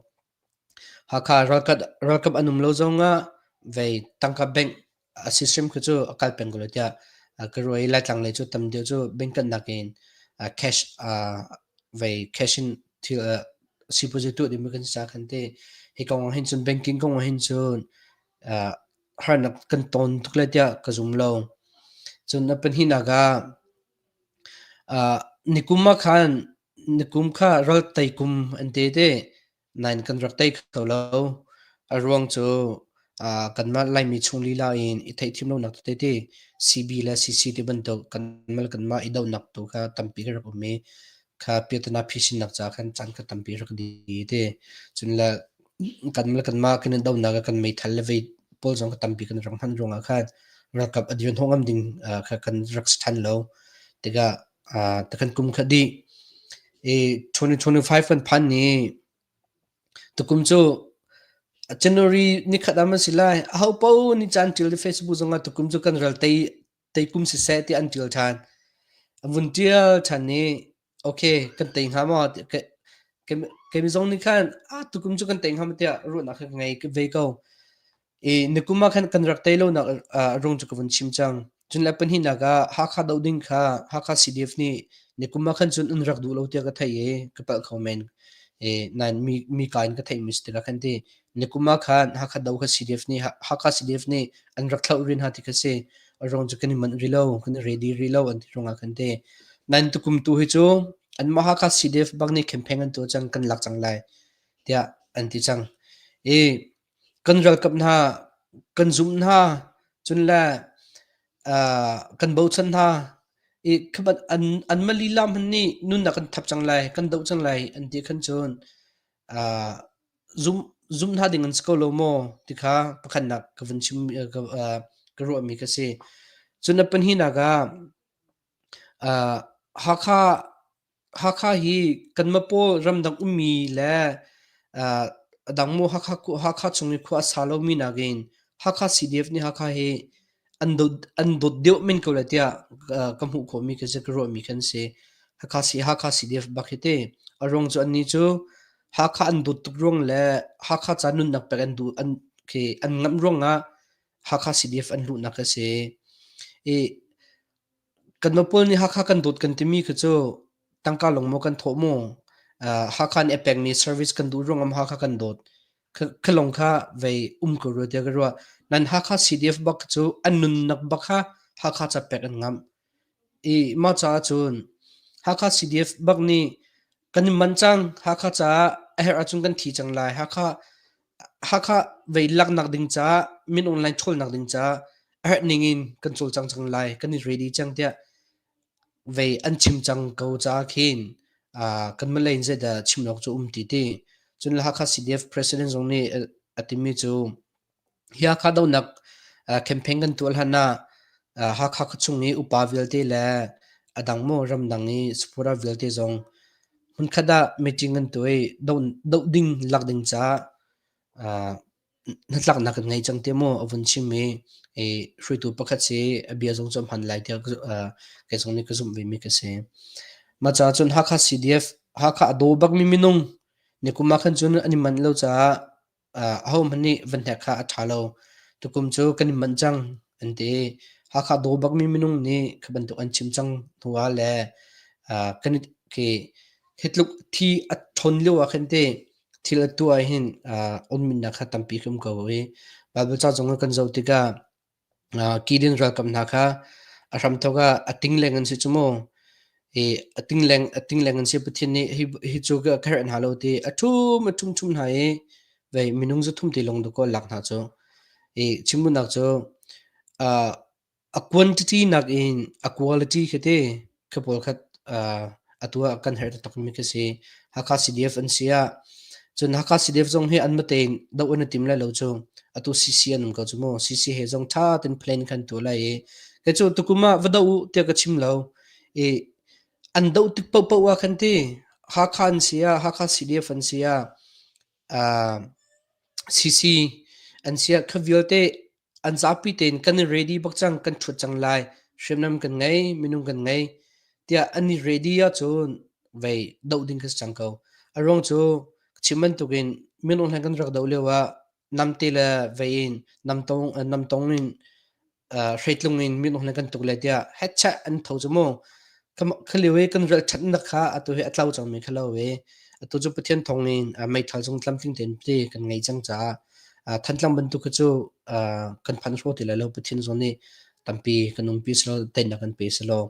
Hakha ralkap ralkap an um lo zongah vei tangka bank a system khi cu a kal peng ko lai tiah ka ruah i Laitlang lei cu tam deuh cu bank kannak in cash vei cash in thil sipuazi tuah ding kan si ca khan ti hi kong ah hin cun banking kong ah hin cun harnak kan ton tuk lai tiah ka zum lo. Cun a pahnihnak ah nikum ah khan nikum kha ral tei kum an ti te nain kan rak tei kho lo. A ruang cu kanmah Laimi chung lila in i theihthiam lonak tete ti CB le CC ti bantuk kanmah le kanmah i dohnak tu kha tampi kan rak um i kha piahtana phisinnak caah khan caan kha tampi rak di ti. Cun le kanmah le kanmah kan i dohnak ah kan meithal le vei pawl zong kha tampi kan rak hman ruangah khan ralkap a dir hnawh ngam ding kha kan rak si ṭhan lo. Tikah takhan kum kha dih. I 2025 kan phan ni tukum cu January nikhat ah man si lai. Aho paoh nih caan ṭial i Facebook zongah tukum cu kan ral tei tei kum siseh ti an ṭial ṭhan. An vun ṭial ṭhan i okay kan tei hnga maw kei zong nih khan ah tukum cu kan tei hnga maw tiah ruahnak kha ka ngei ve ko. I nikum ah khan kan rak tei lonak rung cu ka vun chim cang. Cun le pahnihnak ah Hakha doh ding kha Hakha CDF nih nikum ah khan cun an rak duh lo tiah ka theih i ka palh kho men. I nain mi mi ka in ka theihmi si tikah khan ti nikum ah khan Hakha do kha CDF nih Hakha CDF nih an rak thlauh rin ha ti kha si. A ruang cu kan i manh rih lo, kan i ready rih lo an ti ruangah khan ti. Nain tukum tu hi cu anmah Hakha CDF bak nih campaign an tuah cang kan lak cang lai tiah an ti cang. I kan ralkap hna kan zumh hna cun le kan bochan hna i khabat an anmah lila hmanh nih nunnak kan thap cang lai kan doh cang lai an ti khan cun zum zum hna ding an si ko lo maw ti kha pakhatnak ka vun chim ka ruahmi ka si. Cun a pahnihnak ah Hakha Hakha hi kanmah pawl ramdang ummi le a dang maw Hakha Hakha chung i khua a sa lomi nakin Hakha CDF nih Hakha hi an dawt an dawt deuh men ko lai tiah ka hmuh khawhmi ka si ka ruahmi khan si. Hakha si Hakha CDF bak hi te a ruang cu annih cu Hakha an dawt tuk ruang le Hakha ca nunnak pek an duh an khi an ngamh ruangah Hakha CDF an luhnak a si. I Kan pawl nih Hakha kan dawt kan timi khi cu tangka lawng maw kan thawh maw? Hakha nih a pekmi service kan duh ruangah maw Hakha kan dawt? Kha lawng kha vei um ko rua tiah ka ruah. Nan Hakha CDF bak cu an nunnak bak kha Hakha ca pek an ngamh. I mah caah cun Hakha CDF bak nih kan in man cang Hakha caah a herh ahcun kan thi cang lai. Hakha Hakha vei laknak ding caah min online ṭhawlnak ding caah a herh ning in kan cawlcang cang lai, kan i ready cang tiah vei an chim cang ko caah khin kan Malay in zeidah chim awk cu um ti ti. Cun Hakha CDF president zong nih a timi cu hi Hakha dohnak campaign kan tuah hlan ah Hakha khuachung i upa vialte le a dang maw ramdang i supporter vialte zong hmunkhat ah meeting kan tuah i doh ding lak ding caah hnatlaknak kan ngei cang tiah maw a vun chim i hruaitu pakhat si a bia zong cu a hman lai tiah kei zong nih ka zumh vemi ka si. Mah caah cun Hakha CDF Hakha a daw bakmi minung nikum ah khan cun an i manh lo caah ahohmanh nih van hnek kha a ṭha lo. Tukum cu kan i manh cang an ti. Hakha daw bakmi minung nih kha bantuk an chim cang hnu ah le kan i khi hi tluk thi a ṭhawn lio ah khan ti thil a tuah ah hin onminnak kha tampi ka um ko i Baibal ca zong kan zoh tikah Gideon ralkap hna kha a hramthawk ah a tingleng an si cu mu. I a tingleng a tingleng an si Pathian nih hi hi cu ka herh hna lo ti a ṭhum a ṭhum ṭhum hna i vei minung zu thum ti lawng dakaw lak hna cu. I chimduhnak cu a quantity nakin a quality khi ti khi pawl kha atu ah kan herh taktakmi khi si. Hakha CDF an si ah cun Hakha CDF zong hi anmah tein doh an i tim lai lo cu. Atu CC an um ko cu mu. CC he zong ṭha tein plan khan tuah lai i kei cu tukum ah va doh u tiah ka chim lo. I an doh tik paohpaoh ah khan ti Hakha an si ah Hakha CDF an si ah CC an si ah kha vialte An zapi tein kan i ready bak cang, kan ṭhut cang lai, hriamnam kan ngei, minung kan ngei tiah an i ready ahcun vei doh ding khi si cang ko. A ruang cu chim bantukin minung hlan kan rak doh lio ah namte le vei in namtong namtong in hreitlung in minung hlan kan tuk le tiah hetchat an tho cu mu. Kha lio i kan ral ṭhatnak kha atu hi a tlo cangmi kha lo i atu cu Pathian thawng in meithal zong tlamtling tein ti kan ngei cang caah Thantlang bantuk khi cu kan phan hraw ti lai lo. Pathian zong nih tampi kan umpi selaw teinak kan pe selaw.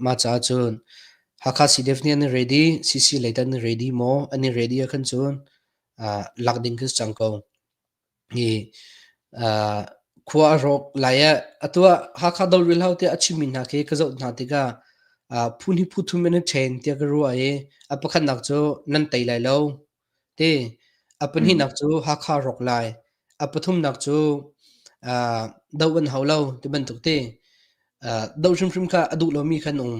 Mah caah cun Hakha CDF nih an i ready, CC lei tah an i ready maw? An i ready ahkhan cun lak ding khi si cang ko. Hi khua a rawk lai ah atu ah Hakha Doril hau tiah a chimmi hna khi ka zoh hna tikah phu hnih phu thum in a ṭhen tiah ka ruah i a pakhatnak cu nan tei lai lo ti a pahnihnak cu Hakha rawk lai a pathumnak cu doh an hau lo ti bantuk ti doh hrimhrim kha a duh lomi kha an um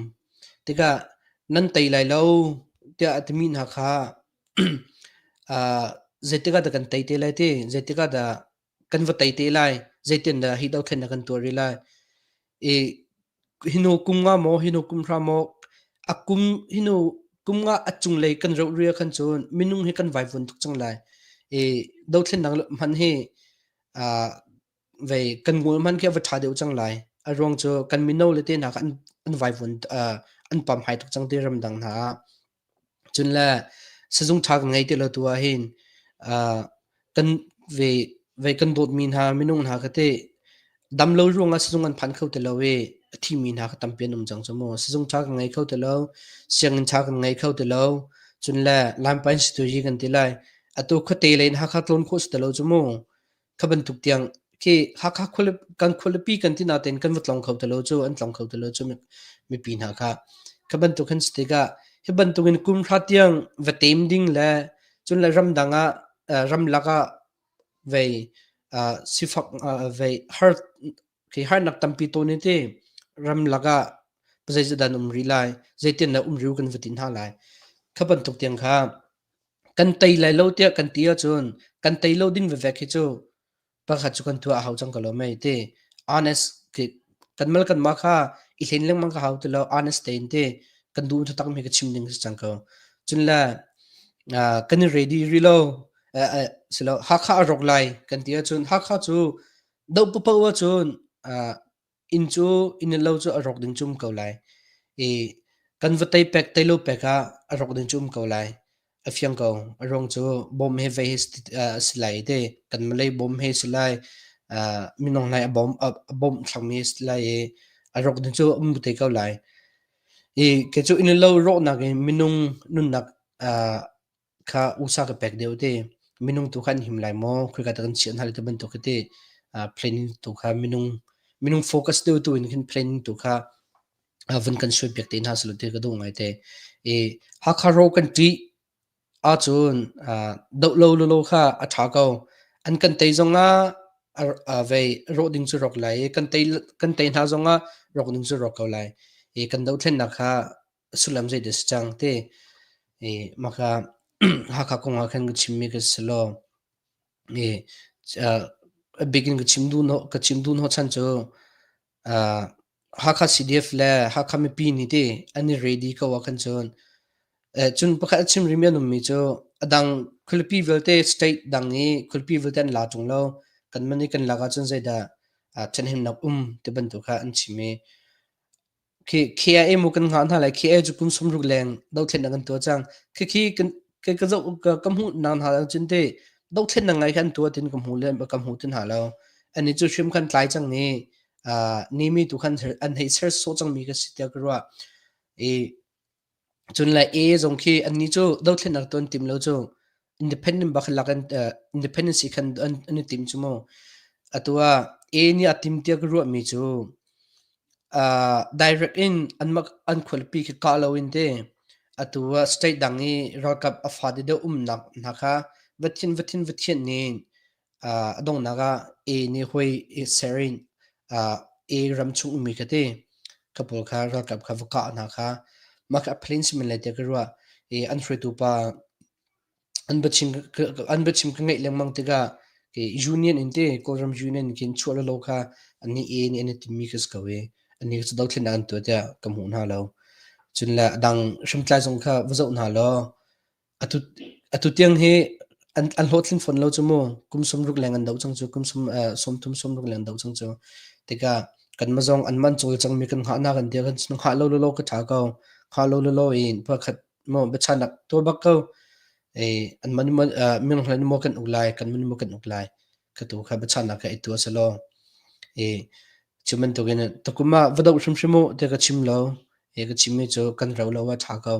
tikah nan tei lai lo tiah a timi hna kha Zeitik ah dah kan tei te lai ti, zeitik ah dah kan va tei te lai, zeitin dah hi dothlennak kan tuah rih lai. I hinu kum nga maw, hinu kum hra maw, a kum hinu kum nga a cunglei kan roh ria khan cun minung hi kan vaivuan tuk cang lai. I dothlennak hman hi vei kan ngul hman khi a va ṭha deuh cang lai. A ruang cu kan mino le te hna kha an an vaivuan an pam hai tuk cang ti ramdang hna ah. Cun le sizung ṭha kan ngei ti lo tu ahhin kan ve ve kan dawtmi hna minung hna kha teh damlo ruangah sizung an phan kho ti lo i a thimi hna kha tampi an um cang cu mu. Sizung ṭha kan ngei kho ti lo, sianginn ṭha kan ngei kho ti lo, cun le Lampa Institute kan ti lai. Atu khuate lei in Hakha tlawn khawh si ti lo cu mu. Kha bantuk tiang khi Hakha kan khualipi kan ti natein kan va tlong kho ti lo cu an tlong kho ti lo cu mipi hna kha kha bantuk kan si tikah hi bantuk in kum hra tiang va tem ding le cun le ramdang ah ramlak ah vei sifak vei har khi harnak tampi tawn i ti ramlak ah zeizat um rih lai zeitin dah um riu kan va ti hna lai kha bantuk tiang kha Kan tei lai lo tiah kan ti ahcun kan tei lo ding vevek hi cu pakhat cu kan tuah a hau cang ko lo mei ti. Honest khi kan mal kan mah kha i hlen lengmang ka hau ti lo honest tein ti kan duh taktak mi ka chim ding si cang ko. Cun le kan i ready rih lo silo Hakha a rawk lai kan ti ahcun Hakha cu doh paoh ahcun Inn cu inn le lo cu a rawk ding cu um ko lai i kan va tei pek tei lo pek ah a rawk ding cu um ko lai. A fiang ko. A ruang cu bawm he vei he a si lai te. Kan Malay bawm he si lai. Minung lai a bawm a bawmh thlangmi a si lai i a rawk ding cu um te ko lai. I kei cu inn le lo rawhnak in minung nunnak. kha usa ka pek deuh te. Minung tu kha an him lai maw? Khoi ka ta kan chiah hna lai ti bantuk khi te planning tu kha minung minung focus deuh tu in khin planning tu kha vun kan suai piak te hna selaw ti ka duh ngai te. I Hakha ro kan ṭih ahcun doh lo lolo kha a ṭha ko. An kan tei zongah vei rawh ding cu rawk lai i kan tei hna zongah rawk ding cu rawk ko lai. I kan dohthlennak kha sullam zeidah si cang ti. I mah kha Hakha kong ah khan ka chimmi ka si law i a bik in ka chim duh hnawhchan cu Hakha CDF le Hakha mipi nih ti an i ready ko ahkhan cun cun pakhat a chim rihmi an ummi cu a dang khualipi vialte state dang i khualipi vialte an la ṭung lo. Kanmah nih kan lak ahcun zeidah ṭhenhemnak um ti bantuk kha an chim i Khi KIA mu kan hngah hna lai. KIA cu kum 60 leng dothlennak an tuah cang. Khikhi kan ka ka zoh ka, ka hmuh nak hna cun te dothlennak ngai khan tuah tin ka hmu le ka hmu tin hna lo. Ani cu hrim khan tlai cang ni ni mi tu khan an hei ser sawh cang mi ka si tiah ka ruah. I cun le A zong khi anni cu dothlennak tuan tim lo cu independent bak lak an independence khan an i tim cu mu. Atu ah A nih a tim tiah ka ruah mi cu direct in anmah an khualipi khi kah loin te atu ah state dang i ralkap a fate deuh umnak hna kha va thin va thin va thianh nin a donghnak ah A nih hoi i ser in A ram chung ummi kha ti ka pawl kha ralkap kha va kah hna kha mah kha a plan si men lai tiah ka ruah i an hruaitu pa an biachim an biachim ka ngaih lengmang tikah union in te Kawlram union khin chuah lolo kha annih e nih an i timmi ka si ko i annih cu dothlennak an tuah tiah ka hmuh hna lo. Cun le a dang hriamtlai zong kha va zoh hna law atu atu tiang hi an an hlawhtlin fawn lo cu mu kum 60 leng an doh cang cu kum 30 60 leng an doh cang cu tikah kanmah zong an man cawlcang mi kan hngah nak an tiah kan hngah lo lolo ka ṭha ko hngah lo lolo in pakhat maw biachanak tuah bak ko. An man minung hlan maw kan uk lai, kan man maw kan uk lai. Ka tu kha biachanak kha i tuah selaw. Cu bantukin tukum ah va doh hrimhrim u ti ka chim lo. Ka chimmi cu kan ro lo ah ṭha ko.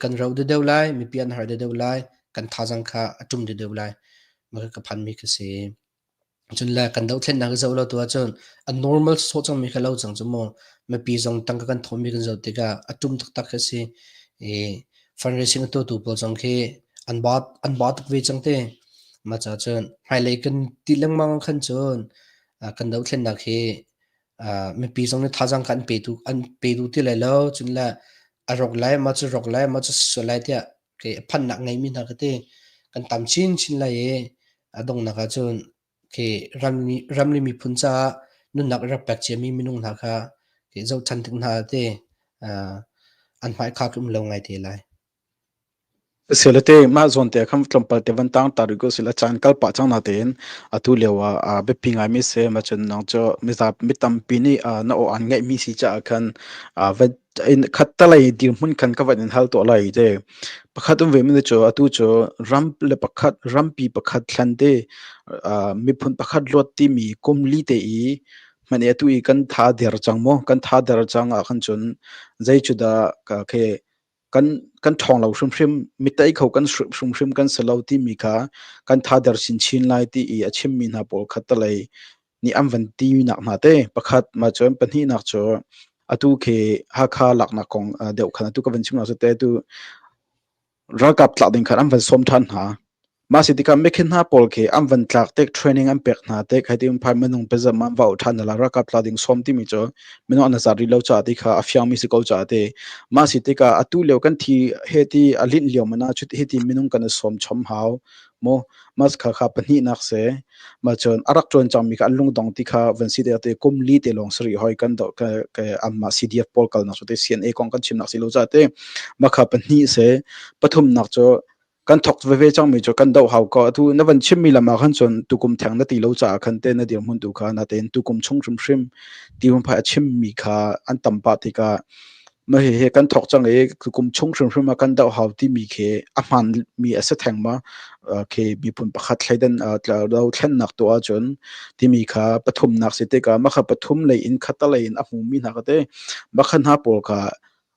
Kan ro deuhdeuh lai, mipi an har deuhdeuh lai, kan thazang kha a ṭum deuhdeuh lai. Mah ka phanmi ka si. Cun le kan dohthlennak zoh lo tu ahcun a normal sawh cangmi kha lo cang cu mu. Mipi zong tangka kan thawhmi kan zoh tikah a ṭum taktak khi si. I fundraising a tuahtu pawl zong khi an ba tuk ve cang te. Mah caah cun hmailei kan ti lengmang ah khan cun kan dohthlennak hi mipi zong nih thazaang kha an pe duh ti lai lo. Cun le a rawk lai, mah cu rawk lai, mah cu sual lai tiah kei a phannak ngeimi hna ka ti. Kan tam chinchin lai i a donghnak ahcun khi ram le miphun caah nunnak rak pek ciami minung hna kha khi zoh ṭhan tik hna te an hmai-khak um lo ngai te lai. Silate mah zawn te khan tlawmpal te van tang ta rih ko sila caan kal pah cang na tein atu lio ah biapi ngaimi si ma cun nang cu mizapi mi tampi nih na aw an ngaihmi si caah khan va in khattalei dirhmun khan ka van in hal tuah lai te pakhat um ve mi cu atu cu ram le pakhat rampi pakhat thlan te miphun pakhat luat timi kum li te i hman i atu i kan tha der cang mu kan tha der cang ah khan cun zei cu dah ka khe kan kan ṭhawng lo hrimhrim mitei kho kan hrimhrim kan si lo timi kha kan tha der chinchin lai ti i a chimmi hna pawl khattalei nih an van ti nak hna te pakhat ma cun pahnihnak cu atu khi Hakha laknak kong deuh khan atu ka van chim su te tu ralkap tlak ding khan an van som than hna mah si tikah mekhin hna pawl khi an van tlak tek training an pek hna tek hai ti phai minung pezam an va than la ralkap tla ding som timi cu minung an zat ri lo cha ti kha a fiang mi si ko cha te mah si tikah atu leo kan thi he ti a lin lio mana chu hi ti minung kan som chom hau mo mas kha kha pahnihnak se ma cun a rak ṭuan cangmi kha an lungdong ti kha van si te kum li te lawng sari hoi kan do ka ka amma CDF pawl kalnak cu te CNA kong kan chimnak si lo ca te ma kha pahnih se pathumnak cu kan thok veve cangmi cu kan do hau ko atu na van chimmi lam ah khan cun tukum theng na ti lo caah khan te na dirhmun tu kha na ten tukum chung hrimhrim ti hun phai a chimmi kha an tam pah tikah Mah hihi kan thawk cang i kum chung hrimhrim ah kan doh hau timi khi a hmaanmi a si theng ma? Khi miphun pakhat thleidan dothlennak tuah ahcun timi kha pathumnak si tikah mah kha pathum lei in khatalei in a hmumi hna kha te mah kha hna pawl kha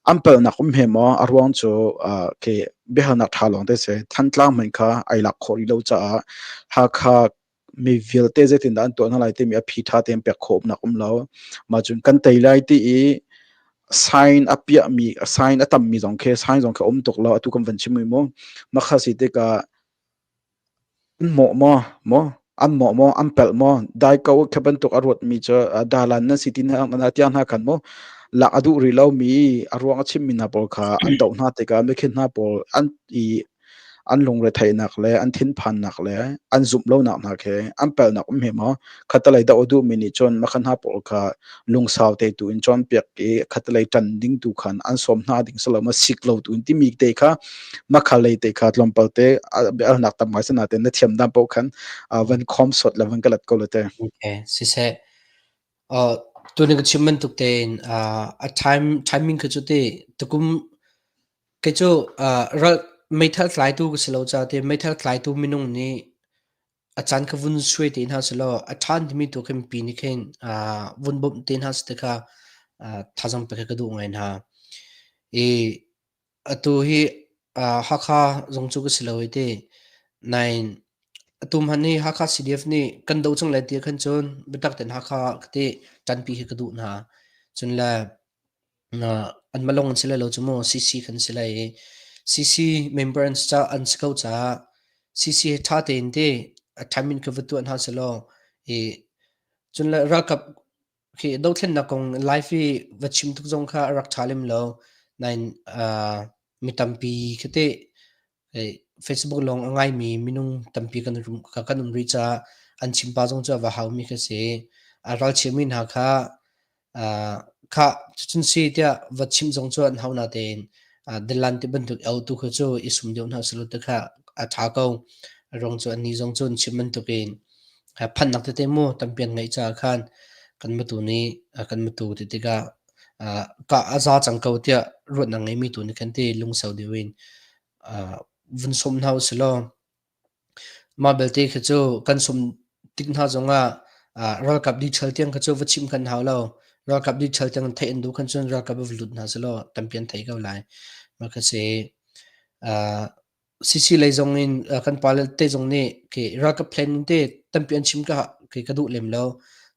An palhnak um he maw a ruang cu khi biahalnak ṭha lawng te si. Thantlang hmanh kha ai lak khawh rih lo caah Hakha mi vialte zeitindah an tuah hna lai timi a phi ṭha tein pek khawh umnak um lo. Mah cun kan tei lai ti i sign a piahmi sign a tammi zong khi sign zong khi a um tuk lo atu kan van chim i mu. Mah kha si tikah An mawh maw? Maw? An mawh maw? An pelh maw? Dai ko khi bantuk a ruatmi cu dalan nan si ti hna tiang hna khan maw lak a duh rih lomi a ruang a chimmi hna pawl kha an doh hna tikah mikhin hna pawl an i an lungretheihnak le an thinphannak le an zumh lonak hna khi an pelnak um he maw khatalei doh a duhmi nih cun makhan hna pawl kha lungsau te tu in cawnpiak i khatalei ṭan ding tu khan an sawm hna ding si lo ma sik lo tu in timi te kha makhalei te kha tlawmpal te alnak tam ngai sana te na thiam dan paoh khan van khom sot le van kalat ko le te. Okay, siseh. Tuni ka chim bantuk tein a time timing kha cu te tukum kei cu ral meithal tlaitu ka si lo ca te meithal tlaitu minung nih a caan kha vun suai te hna selaw a ṭhan timi tu khin mipi nih khin vun bawmh te hna seh ti kha thazaang pek ka duh ngai hna. I atu hi Hakha zong cu ka si lo i ti. Nain atu hmanh hi Hakha CDF nih kan doh cang lai ti khan cun biatak tein Hakha ka ti ṭanpi hi ka duh hna. Cun le Anmah lawng an si lai lo cu mu CC kan si lai i CC member an si caah an si ko caah CC he ṭha tein ti a time in ka va tuah hna sehlaw i cun le ralkap khi dothlennak kong live i va chim tuk zong kha a rak ṭha lem lo. Nain mi tampi khi teh Facebook lawng a ngaimi minung tampi kan um rih caah an chim pa zong cu a va haumi kha si. A ralchiami hna kha khah cucun si tiah va chimh zong cu an hau natein dalan ti bantuk autu kha cu i sum deuh hna sehlaw ti kha a ṭha ko. A ruang cu annih zong cu an chim bantukin phannak tete mu tampi an ngeih caah khan kan matu nih kan matu ti tikah kah a za cang ko tiah ruahnak ngeimi tu nih khan ti lungsau deuh in vun sawm hna usih law mah belte khi cu kan sawm tik hna zongah ralkap detail tiang kha cu va chim kan hau lo. Ralkap detail tiang theih an duh khan cun ralkap va lut hna selaw tampi an thei ko lai. Mah kha si CC lei zong in kan pale te zong nih khi ralkap plan te tampi an chim ka khi ka duh lem lo.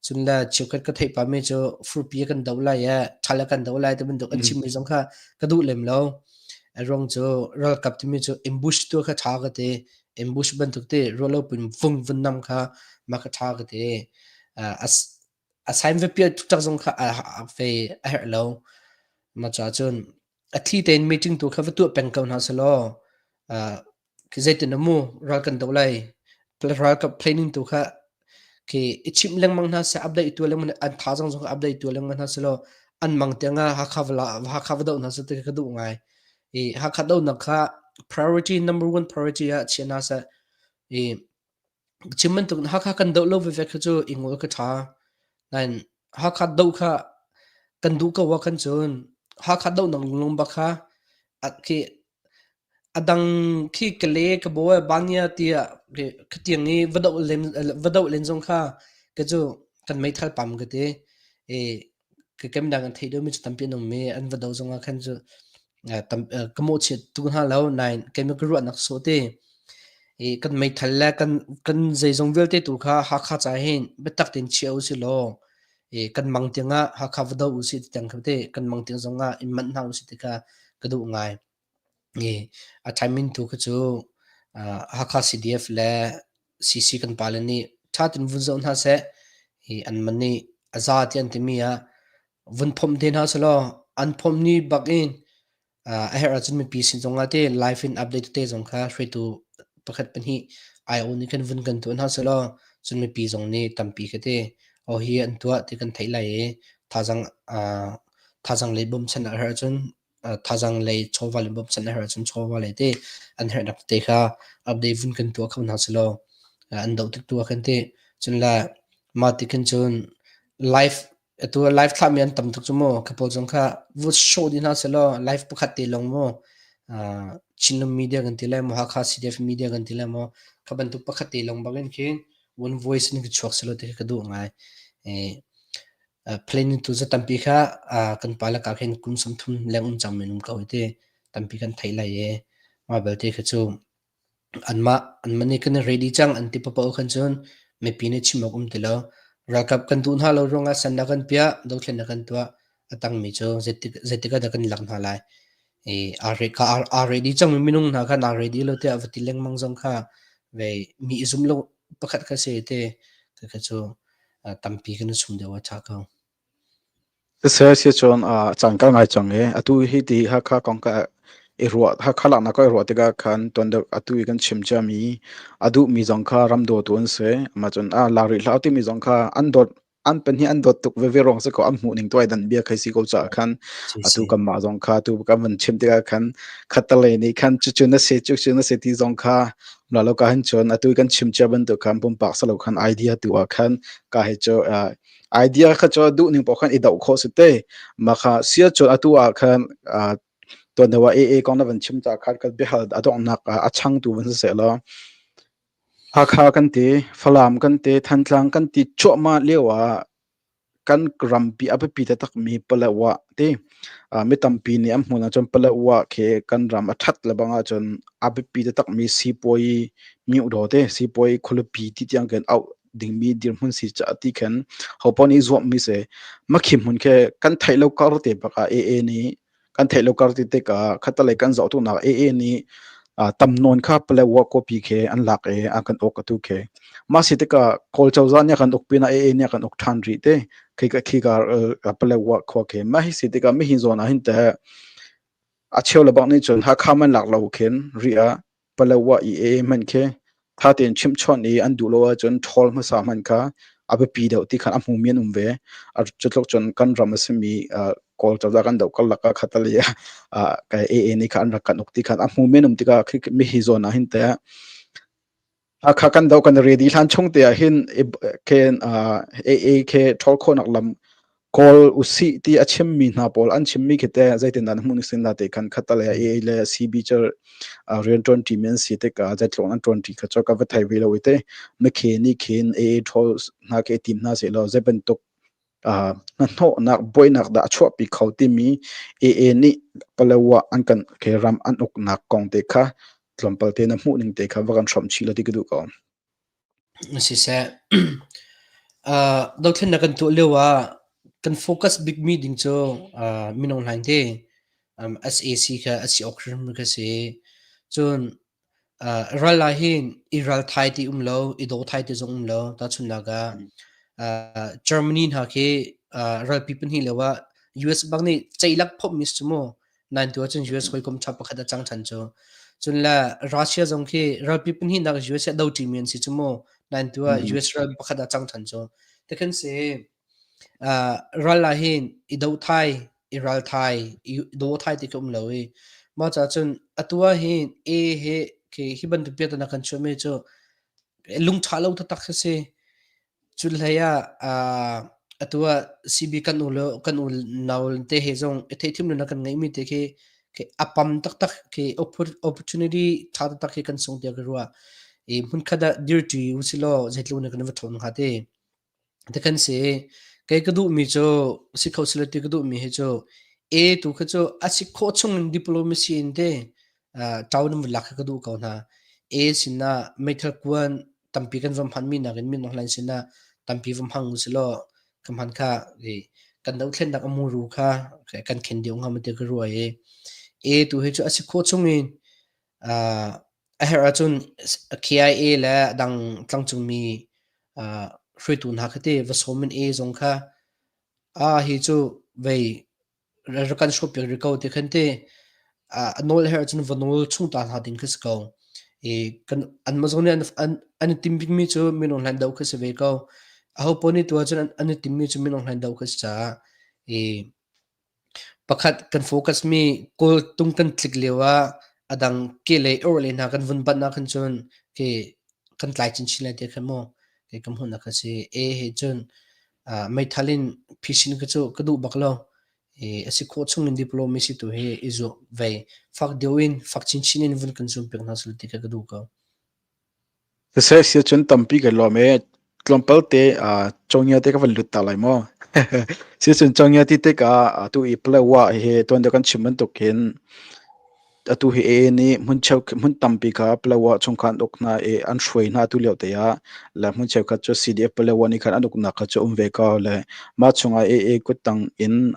Cun le cheukhat ka theih pami cu furpi kan do lai e, ṭhal kan do lai ti bantuk an chimmi zong kha ka duh lem lo. A ruang cu ralkap timi cu ambush tu kha ṭha ka ti. Ambush bantuk te ruahlo pin vung vun nam kha mah kha ṭha ka ti. A sign va piah tuktak zong kha a fe a herh lo. Mah caah cun a thli tein meeting tu kha va tuah peng ko hna selaw khi zeitin mu ral kan do lai ralkap planning tu kha khi i chimh lengmang hna seh update tu lengmang an thazaang zong update tu lengmang hna selaw an mang tiang ah Hakha vala Hakha va doh hna seh ti ka duh ngai i Hakha dohnak kha priority number one priority ah chia hna seh i chim bantuk Hakha kan doh lo veve kha cu i ngol ka ṭha. Nain Hakha doh kha kan duh ko ah khan cun Hakha dohnak lunglung bak kha khi a dang khi Kale, Kabaw, Banya tiah khatiang i va doh len va doh len zong kha ka cu kan meithal pam ka ti. I ka kemdang an theih deuhmi cu tampi an um i an va doh zong ah khan cu tam ka mawhchiat tu hna lo nain keimah ka ruahnak sawh te i kan meithal le kan kan zeizong vialte tu kha Hakha ca hin biatak tein chia u sih law i kan mang tiang ah Hakha va do u sih ti tiang kha te kan mang tiang zong ah in manh hna u sih ti kha ka duh ngai. I a timing tu kha cu Hakha CDF le CC kan pale nih ṭha tein vun zoh hna seh i an man nih a za ti an timi ah vun phomh te hna selaw an phomh ni bak in a herh ahcun mipi sin zong ah te live in update te zong kha hruaitu pakhat pahnih IO nih khan vun kan tuah hna selaw cun mipi zong nih tampi kha te oh hi an tuah ti kan theih lai i thazang thazang lei bawmchan a herh ahcun thazang lei chawva le bawmchan a herh ahcun chawva lei te an herhnak te kha update vun kan tuah kho hna selaw an doh tik tu ah khan te cun le mah ti khin cun live Atu live thlahmi an tam tuk cu mu. Kha pawl zong kha vut show dih hna sehlaw live pakhat te lawng mu Chinlung media kan ti lai maw Hakha CDF media kan ti lai maw kha bantuk pakhat te lawng bak in khin one voice in ka chuak selaw ti kha ka duh ngai. Plane tu za tampi kha kan pa lakah khin kum 30 leng um cang men um ko hi ti tampi kan theih lai i mah belte kha cu anmah anmah nih kan ready cang an ti paoh khan cun mipi nih chim awk um ti lo. Ralkap kan duh hna lo ruangah sannak kan piah, dothlennak kan tuah, a tangmi cu zeitik zeitik ah dah kan lak hna lai. I aa ready cangmi minung hna kha naa ready lo tiah va ti lengmang zong kha ve mi i zum lo pakhat kha si te kha cu tampi kan i sum deuh a ṭha ko. Siseh sicun caan kal ngai cang i atu hi ti Hakha kong ka i ruah Hakha laknak ka i ruah tikah khan tuan deuh atu i kan chim ciami a duhmi zong kha ram dawtu an si. Mah cun a lak rih hlah timi zong kha an dawt an pahnih an dawt tuk veve ruang si ko an hmuh ning tuai dan bia khai si ko caah khan Si atu si. kanmah zong kha tu kan van chim tikah khan khattelei nih khan cucu na si cucu na si ti zong kha la lo ka hin cun atu kan chim cia bantuk khan pumpak salo khan idea tu ah khan ka hi cu idea kha cu duh ning paoh khan i doh khawh si te. Mah kha sia cun atu ah khan tuan deuh ah AA kong na van chim ta khan kan biahal a donghnak ah a changtu van si seh law Hakha kan ti, Falam kan ti, Thantlang kan ti cuahmah lio ah kan rampi a biapi taktakmi Paletwa ti mi tampi nih an hmuh ahcun Paletwa khi kan ram a ṭhat lebang ahcun a biapi taktakmi sipuai myodaw te sipuai khualipi ti tiang khin auh dingmi dirhmun si caah ti khan hopaoh nih zuammi si. Makhi hmun khi kan theih lo kar te bak ah AA nih kan theih lo kar ti tikah khattelei kan zoh tuknak AA nih tam nawn kha Paletwa khuapi khi an lak i an kan uk atu khi. Mah si tikah Kawl cozah nih a kan uk pinah AA nih a kan uk ṭhan rih te. Khi ka khi ka Paletwa khua khi. Mah hi si tikah mihin zawn ah hin teh a cheu le bak nih cun Hakha man lak lo khin rih ah Paletwa i AA hmanh khi ṭha tein chimhchawnh i an duh lo ahcun ṭhawl hmasa hmanh kha a biapi deuh ti khan a hmumi an um ve. Cutluk cun kan ram a simi Kawl cozah kan doh karlak ah khatali ah AA nih khan an rak kan uk ti khan a hmumi an um tikah mihi zawn ah hin teh Hakha kan doh kan ready hlan chung te ah hin khen AA khe ṭhawl khawhnak lam kawl usih ti a chimmi hna pawl an chimmi khi te zeitindah na hmuh ning na te khan khatale AA le CB cu rian ṭuan ṭi mi an si tikah zeitluk an ṭuan ṭi kha cu ka va thei ve lo i te makhe nih khin AA ṭhawl hna ke tim hna seh law zei bantuk hnahnawhnak buainak dah a chuahpi kho timi AA nih Palawa an kan ke ram an uknak kong te kha tlawmpal te na hmuh ning te kha va kan hrawm chih la ti ka duh ko. Siseh, dothlennak kan tuah lio ah kan focus bikmi ding cu minung hlaing te SAC kha a si awk hrimhrim kha si. Cun ral ah hin i ral thai ti um lo, i daw thai ti zong um lo. Tahchunhnak ah Germany hna khi ralpi pahnih lio ah US bang nih ceilak phomhmi si cu mu. Nain tu ahcun US hawikom ṭha pakhat a cang ṭhan cu. Cun le Russia zong khi ralpi pahnihnak US he do ṭimi an si cu mu. Nain tu ah US ral pakhat a cang ṭhan cu. Tikhin si ral ah hin i do thai, i ral thai, i do thai ti khi um lo i mah caah cun atu ah hin A he khi hi bantuk biaknak kan chuahmi cu lungṭha lo taktak khi si. Culhlei ah atu ah CB kan u le kan unau te he zong i theihthiam lonak kan ngeihmi te khi a pam taktak khi opportunity ṭha taktak khi kan sung tiah ka ruah. I hmunkhat ah dirṭi usilaw zeitluk in kan va ṭhawn hnga ti. Ti kan si. Kei ka duhmi cu si kho silo ti ka duhmi hi cu A tu kha cu a si khawh chung in diplomacy in te ṭau nan vun lak kha ka duh ko hna. A sinah meithal kuan tampi kan va hmanmi nakin minung hlan sinah tampi va hmang usilaw ka hman kha kan dothlennak a muru kha kan khen deuh hnga ma ti ka ruah i A tu hi cu a si khawh chungin a herh ahcun KIA le dang tlangcungmi hruaitu hna kha ti va sawm in A zong kha a hi cu vei rak kan hrawhpiak rih ko ti khan ti a nawl herh ahcun va nawl chung ta hna ding khi si ko. I kan anmah zong nih an i tim bikmi cu minung hlan doh khi si ve ko. Aho paoh nih tu ahcun an i timmi cu minung hlan doh khi si caah i pakhat kan focus mi kawl tung kan tlik lio ah a dang kehlei orhlei hna kan vun banh ah khan cun khi kan tlai chinchin lai ti khan mu kei ka hmuhnak kha si. E he cun meithal in phisin kha cu ka duh bak lo. I a si khawh chung in diplomacy tu hi i zuam ve. Fak deuh in, fak chinchin in vun kan zuam piak hna seh ti kha ka duh ko. Siseh si cun tampi kan lawm i tlawmpal te cawhngia te ka van lut ta lai maw? Sicun Cangia ti tikah atu i Palawa hi tuan deuh kan chim bantukin atu hi AA nih hmun cheu hmun tampi kha Palawa chung khan an uk hna i an hruai hna tu lio te ah le hmun cheukhat cu CDF Palawa nih khan an uknak kha cu um ve ko le mah chungah AA kuttang in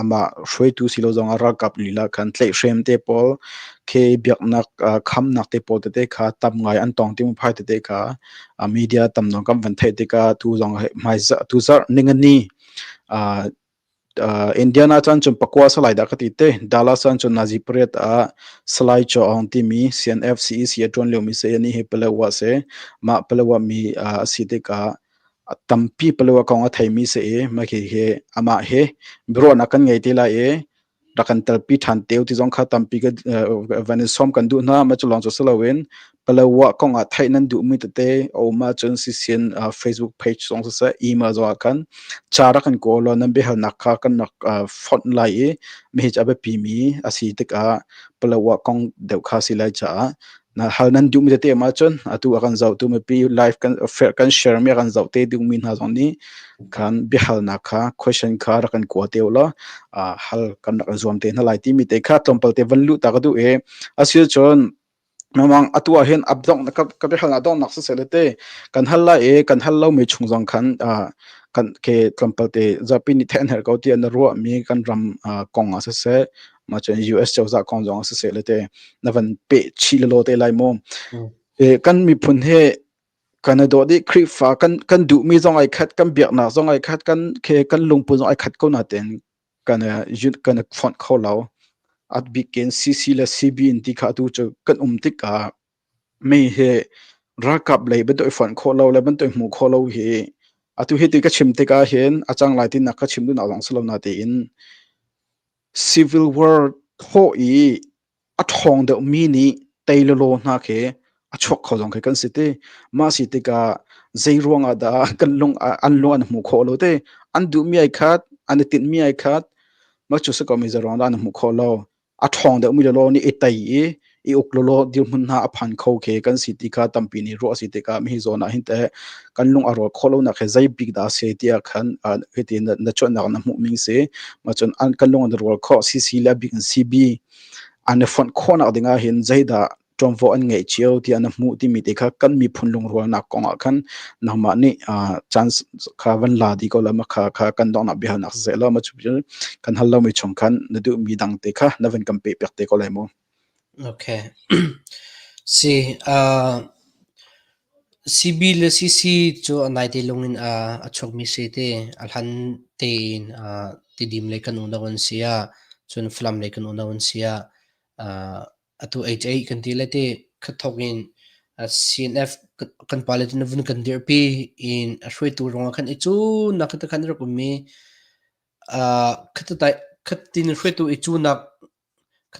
amah hruaitu si lo zongah ralkap lila khan tlaihhrem te pawl khi biaknak khamnak te pawl tete kha tam ngai an tong ti phai tete kha media tam nawn kan van theih tikah tu zong hmai tu zarh ningani Indiana chan cun pakua salai dah ka ti te Dallas chan cun nazi pariat ah Salai Chaw Aung timi CNF CEC a ṭuan liomi se ani hi Palawa se mah Palawa mi a si tikah a tampi Palawa kong a theimi si i mah hi hi amah hi biaruahnak kan ngei te lai i rak kan telpi ṭhan te u ti zong kha tampi ka van in sawm kan duh hna. Mah cu lawng cu si loin Palawa kong ah theih nan duhmi tete a um ahcun sisien Facebook page zong siseh email zong ah khan ca rak kan kawl law nan biahalnak kha kan rak fonh lai i mi hi cu a biapimi a si tikah Palawa kong deuh kha si lai caah na hal nan duhmi tete um ahcun atu a kan zohtu mipi live kan kan share mi a kan zoh te duhmi hna zong nih khan biahalnak kha question kha rak kan kua te ulaw hal kan rak zuam te hna lai timi te kha tlawmpal te van luh ta ka duh i asil cun Mamang atu ah hin abdong ka ka biahal na dong nak siseh le te kan hal lai i kan hal lo mi chung zong khan kan ke tlawmpal te zapi nih theih an herh ko ti an ruah mi kan ram kong ah siseh ma cun US cozah kong zong ah siseh le te na van pe chih lelaw te lai mu. Kan miphun hi kan i dawh dih Khrihfa kan kan duhmi zong ai khat kan biaknak zong ai khat kan ke kan lungput zong ai khat ko na ten kan kan i fonh kho lo. At bikin CC le CB in ti kha atu cu kan um tikah mi hi ralkap lei bantuk i fonh khawh lo le bantuk i hmuh khawh lo hi atu hi ti ka chim tikah hin a cang lai tinak ka chim duhnak zong si lo na tiin civil war thawh i a ṭhawng deuhmi nih tei lawlaw hna khi a chuak kho zong khi kan si ti. Mah si tikah zei ruangah dah kan lung an lung an hmuh khawh lo ti. An duhmi ai khat, an i tinhmi ai khat. Mah cu si ko mi zei ruangah dah an hmuh khawh lo. A ṭhawng deuhmi lawlaw nih i tei i i uk lawlaw dirhmun hna a phan kho khi kan si ti kha tampi nih ruah a si tikah mihi zawn ah hin teh kan lung a rawk khawh lonak hi zei bik dah a si tiah khan hiti na cuanhnak na hmuh ning si. Mah cun an kan lung an rual khawh CC le a bik in CB an i fonh khawhnak ding ah hin zeidah ṭuanvo an ngeih cio tiah na hmuh timi te kha kan miphun lungrualnak kong ah khan nangmah nih chance kha van la di ko la ma kha kha kan donghnak biahalnak siseh law ma cu kan hal lomi chung khan na duhmi dang te kha na van kan pe piak te ko lai mu. Okay. Si CB le CC cu a naite lung in a chuakmi si te a hlan tein Tidim lei kan unau an si ah cun Falam lei kan unau an si ah atu HA kan ti le te khat thawk in CNF kan pale cu na vun kan dirhpi in a hruaitu ruangah khan i cu nak khat khan rak ummi khat khat tin hruaitu i cu nak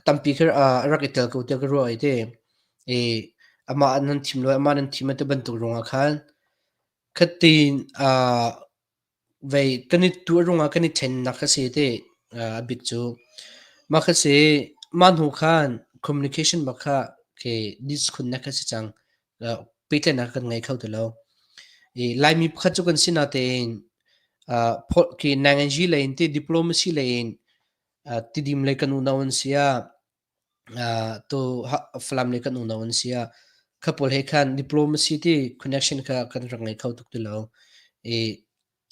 Tampi khi a rak i tel ko tiah ka ruah i ti. I amah nan thim lo i amah nan thim ti bantuk ruangah khan khatin vei kan i tuah ruangah kan i ṭhennak kha si ti a bik cu. Mah kha si mah hnu khan communication bak kha khi disconnect kha si cang. Pehtlaihnak kan ngei kho ti lo. I Laimi pakhat cu kan si natein khi nanganzi lei in ti diplomacy lei in Tidim lei kan unau an si ah, tu Falam lei kan unau an si ah, kha pawl he khan diplomacy ti connection kha kan rak ngei kho tuk ti lo. I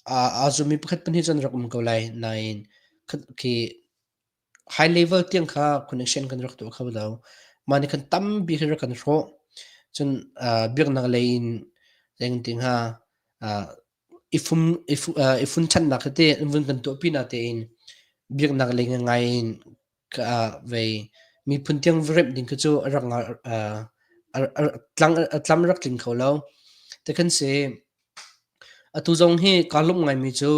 aa zummi pakhat pahnih cu an rak um ko lai nain khi high level tiang kha connection kan rak tuah kho lo. Mah nih khan tampi kha rak kan hrawh. Cun biaknak lei in zeitin hnga i funchannak tete an vun kan tuahpi na tein biaknak lei ngai in vei miphun tiang va remh ding khi cu a rak tlam rak tling kho lo. Ti khan si atu zong hi kaa lawmh ngaimi cu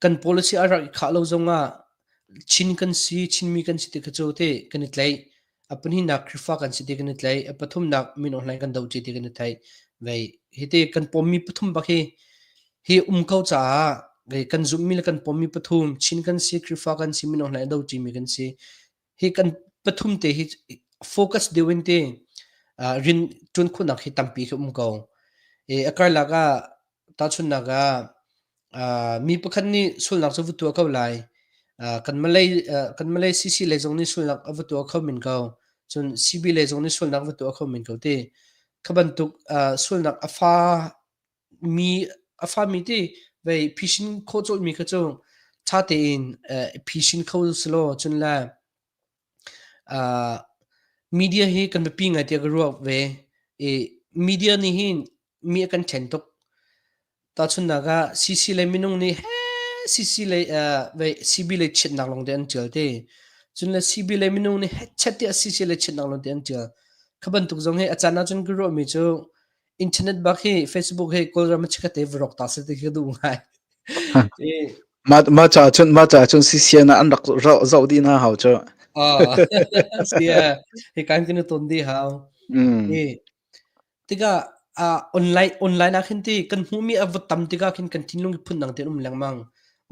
kan policy a rak i khah lo zongah Chin kan si, Chinmi kan si ti kha cu ti kan i tlaih. A pahnihnak Khrihfa kan si ti kan i tlaih. A pathumnak Min Aung Hlaing kan doh ti kan i theih. Vei hiti kan pommi pathum bak hi hi um ko caah vei kan zumhmi le kan pommi pathum Chin kan si, Khrihfa kan si, Min Aung Hlaing a doh mi kan si. Hi kan pathum te hi focus deuh in te rin ṭuan khawhnak hi tampi khi um ko. I a karlak ah tahchunhnak ah. Mi pakhat nih sualnak cu va tuah ko lai. Kan Malay CC lei zong nih sualnak a va tuah kho men ko. Cun CB lei zong nih sualnak va tuah kho men ko ti. Kha bantuk sualnak a fa mi a fami ti vei phisin khawh colhmi kha cu ṭha tein phisin kho selaw cun le media hi kan biapi ngai tiah ka ruah ve. I media nih hin mi a kan ṭhen tuk. Tahchunhnak ah CC lei minung nih heh CC lei vei CB lei chiatnak lawng te an ṭial te. Cun le CB lei minung nih hechet tiah CC lei chiatnak lawng te an ṭial. Kha bantuk zong hi a caan ahcun ka ruahmi cu internet bak hi Facebook hi Kawlram a chikkhat te va rawk ta seh ti khi ka duh ngai. I Mah ca cun CCN ah an rak zoh dih hna hau cu. Ah, sia, hi kan kan ton di hau. I tikah online ah khin ti kan hmuhmi a va tam tikah khin kan thinlung phun dang te um lengmang.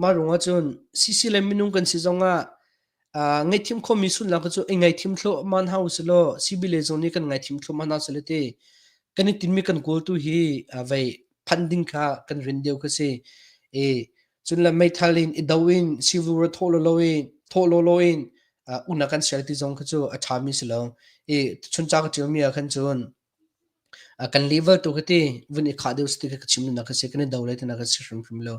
Mah ruangah cun CC le minung kan si zongah ngaihthiam khomi sullam cu i ngaithim thluahmah hna usilaw CB le zong nih kan ngaithim thluahmah hna seh ti kan i tinhmi kan kawl tu hi vei phanh ding kha kan rin deuh kha si. I cun le meithal in i do in civil war thawh lawlaw in thawh lawlaw in una kan ser ti zong kha cu a ṭhami si lo. I chuncha ka ṭialmi ah khan cun Kan level tu khi ti vun i khah deuh si ti khi ka chim duhnak a si. Kan i do lai tinak a si hrimhrim lo.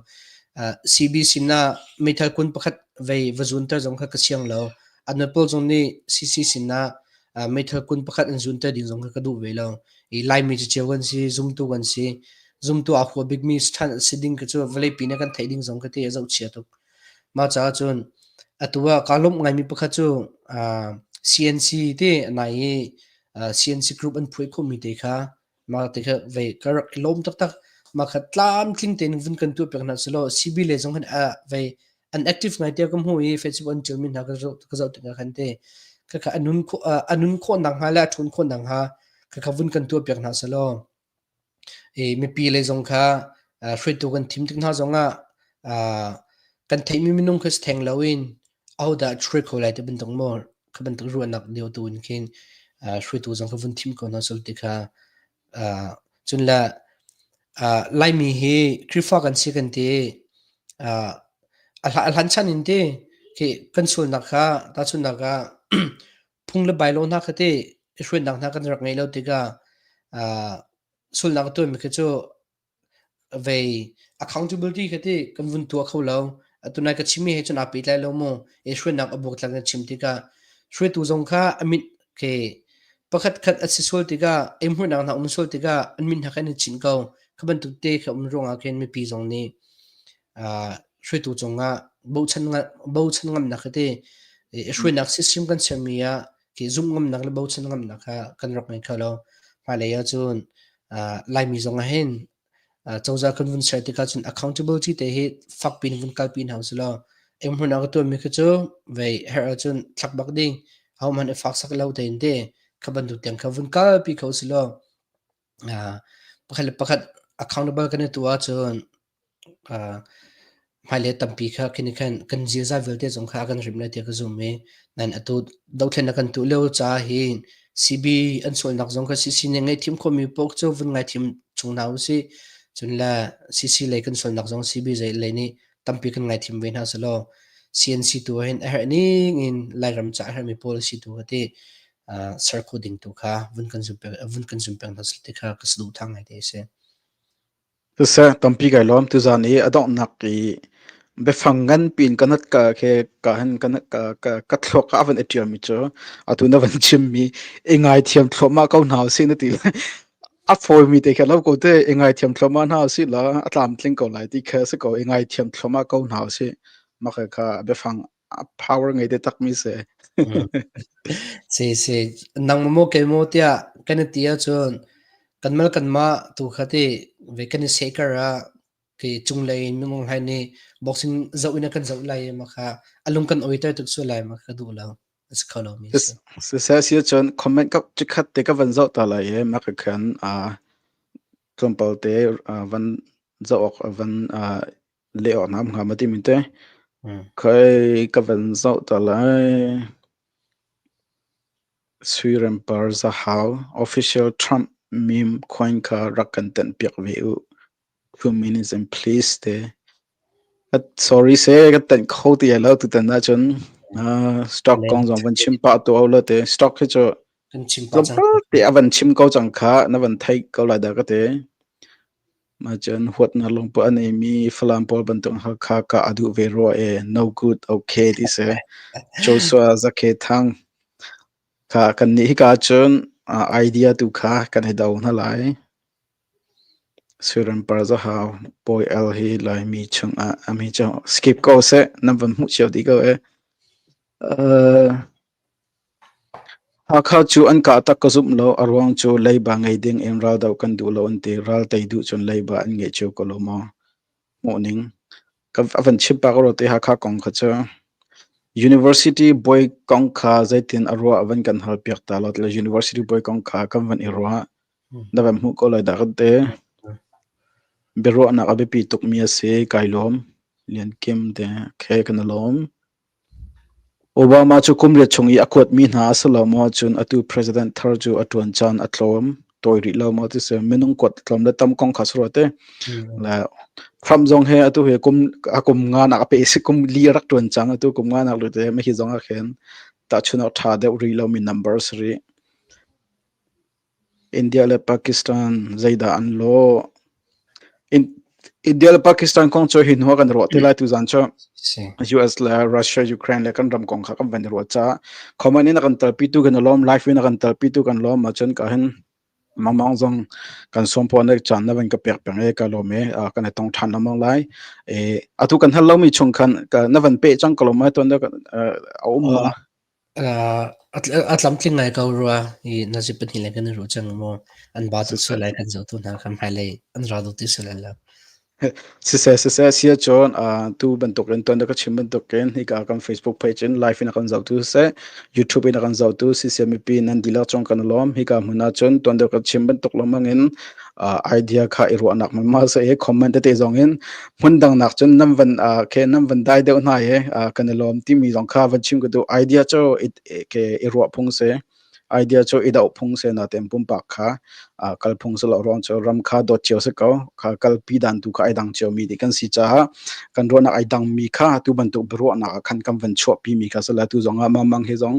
CB sinah meithal kun pakhat vei va zunter zong kha ka siang lo. An pawl zong nih CC sinah meithal kun pakhat an zunter ding zong kha ka duh ve lo. I Laimi cu cio kan si, zumtu kan si. Zumtu aa hua bikmi si ding ka cu vawleipi nih kan theih ding zong ka ti a zohchia tuk. Mah caah cun atu ah kaa lawmh ngaimi pakhat cu CNC ti nai i CNC group an phuai khawhmi te kha mah te kha vei ka rak i lawm taktak. Mah kha tlamtling tein vun kan tuah piak hna selaw CB le zong hin vei an active ngai tiah ka hmuh i Facebook an ṭialmi hna ka zoh tikah khan te khakha a nun khawh nakhnga le a ṭhawn khawh nakhnga khakha vun kan tuah piak hna selaw i mipi lei zong kha hruaitu kan thim tik hna zongah kan theihmi minung kha si theng loin ahodah hruai kho lai ti bantuk maw kha bantuk ruahnak deuh tu in khin hruaitu zong kha vun thim ko hna sul ti kha cun le Laimi hi Khrihfa kan si kan ti a hlan chan in ti khi kan sualnak kha tahchunhnak ah phung le bailo hna kha ti i hruainak hna kan rak ngeih lo tikah sulnak a tuanmi khi cu vei accountability kha ti kan vun tuah kho lo. Atu nai ka chimmi he cun aa pehtlai lo mu. I hruainak a buaktlak in chim tikah hruaitu zong kha a mit ke pakhat khat a si sual tikah eihmuhnak hna um sual tikah an min hna kha an i chinh ko. Kha bantuk te kha um ruangah khin mipi zong nih hruaitu cungah bochan ngamnak kha ti i hruainak system kan sermi ah khi zumh ngamnak le bochan ngamnak kha kan rak ngei kho lo. Hmailei ahcun Laimi zong ah hin cozah kan vun ser tikah cun accountability te hi fakpi in vun kalpi hna usih law eng hmun ah ka tuanmi khi cu vei herh ahcun thlak bak ding ahohmanh i faksak lo tein te kha bantuk tiang kha vun kalpi kho usih law pakhat le pakhat accountable kan i tuah ahcun hmailei tampi kha khi nih khan kan ziaza vialte zong kha a kan rim lai tiah ka zum i nain atu dothlennak kan tuah lio caah hin CB an sualnak zong kha CC nih ngaihthiam khawhmi paoh cu vun ngaithiam chung hna usih. Cun le CC lei kan sualnak zong CB lei nih tampi kan ngaithiam ve hna selaw CNC tu ah hin a herh ning in Lairam ca a herhmi policy tu kha ti ser kho ding tu kha vun kan zum peng hna seh ti kha ka saduhthah ngai te a si. Siseh, tampi kai lawm. Tuzaan i a donghnak i biafang nganpi in ka nat ka ke ka hin ka ka ka ka thluak ah a van i ṭialmi cu atu na van chimmi i ngaithiam thluahmah ko hna usih na ti. A fawimi te kha lo ko te i ngaithiam thluahmah hna usih law a tlamtling ko lai ti kha si ko. I ngaithiam thluahmah ko hna usih. Mah kha biafang a power ngei te takmi si. Si si nang maw kei maw tiah kan i ti ahcun kanmal kanmah tu kha ti ve kan i sehkar ah khi cunglei in minung hlai nih boxing zoh in a kan zoh lai i mah kha a lung kan awiter tuk sual lai mah kha duh lo a si kho lomi si. Siseh si ahcun comment ka cikhat te ka van zoh ta lai i mah ka khan tlawmpal te van zoh awk van leh awk na hnga ma timi te. Khoi ka van zoh ta lai. Sui Rempar Zahau official Trump meme coin kha rak kan tenh piak ve u. Communism please te. Sorry se ka tanh kho ti lo tutan ahcun stock kong zong van chim pah tu lo te stock hi cu Kan chim pah cang. tlawmpal te a van chim ko cang kha na van theih ko lai dah ka ti. Mah cun huatnak lungput a neimi Falam pawl bantuk Hakha ka a duh ve rua e no good okay ti si. Joshua Zakhe Thang kha kan nih hika cun idea tu kha kan i do hna lai. Suiram Parzahau Bawi Al hi Laimi chungah a mi cu skip ko seh nan van hmuh cio dih ko e. Hakha cu an kah tak ka zumh lo a ruang cu leiba ngei ding in raldoh kan duh lo an ti ral tei duh cun leiba an ngeih cio ko lo maw hmuh ning ka a van chim pah ko te Hakha kong kha cu University bawi kong kha zeitin a ruah van kan hal piak ta lo le University bawi kong kha kan van i ruah Na van hmuh ko lai dah kan ti. Biaruahnak a biapi tukmi a si. Kai lawm. Lian Kim te khe kan i lawm. Obama cu kum riat chung i a kuatmi hna a si lo maw cun atu president thar cu a ṭuan caan a tlawm tawi rih lo maw ti si minung kuat tlawm le tam kong kha si rua te. Le Trump zong he atu he kum a kum nga nak a pe si kum li a rak ṭuan cang atu kum nga nak lu te mi hi zong ah khin tahchun awk ṭha deuh rih lomi number si rih. India le Pakistan zeidah an lawh? India le Pakistan kong cu hi hnu ah kan ruah te lai tuzan cu US le Russia, Ukraine le kan ram kong kha kan van i ruah caah comment in a kan telpitu kan i lawm, live in a kan telpitu kan lawm ahcun ka hin mangmang zong kan sawm pawh na caan na van ka pek peng e ka lawm e kan i tong ṭhan lengmang lai. E atu kan hal lomi chung khan na van peh cang ka lawm ai tuan a um ma? A tlamtling ngai ko rua i nazi pahnih le kan i ruah cang maw an ba tuk sual lai kan zohtu hna kha hmailei an ra duh ti sual lai lo. Siseh siseh sia cun tu bantukin tuan ka chim bantukin hika kan Facebook page in live in a kan zohtu siseh YouTube in a kan zohtu siseh mipi nan dihlak cung kan lawm hika hmun ah cun tuan deuh ka chim bantuk lengmang in idea kha i ruahnak ma se i comment tete zong in hmun dang nak cun nan van ke nan van dai deuh hna i kan i lawm timi zong kha van chim ka duh idea cu ke i ruah phung se idea cu i doh phung se na tem pumpak kha kal phung se lo ruang cu ram kha dawt cio se ko kha kalpi dan tu kha ai dang cio mi ti kan si caah kan ruahnak ai dang mi kha tu bantuk biaruahnak ah khan kan van chuahpi mi kha sala tu zong ah mamang he zong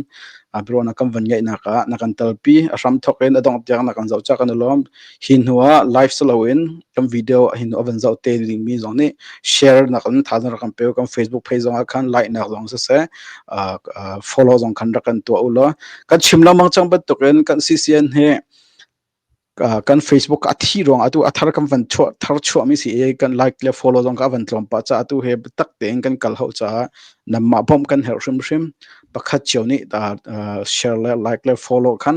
biaruahnak kan van ngeihnak ah na kan talpi a hram thok in a dongh tiang na kan zoh cha kan i lawm hi hnu ah live silo in kan video hi hnu a van zoh te ding mi zong nih share nak in thazang rak kan pe kan Facebook page zong ah khan like nak zong siseh follow zong khan rak kan tuah u law kan chim lengmang cang bantukin kan CCN hi kan Facebook a thi ruang atu a thar kan van chuah thar chuah mi si i kan like le follow zong ka van tlawm pah ca atu he tak tein kan kal hau caah namah bawmh kan herh hrimhrim pakhat cio nih share le like le follow khan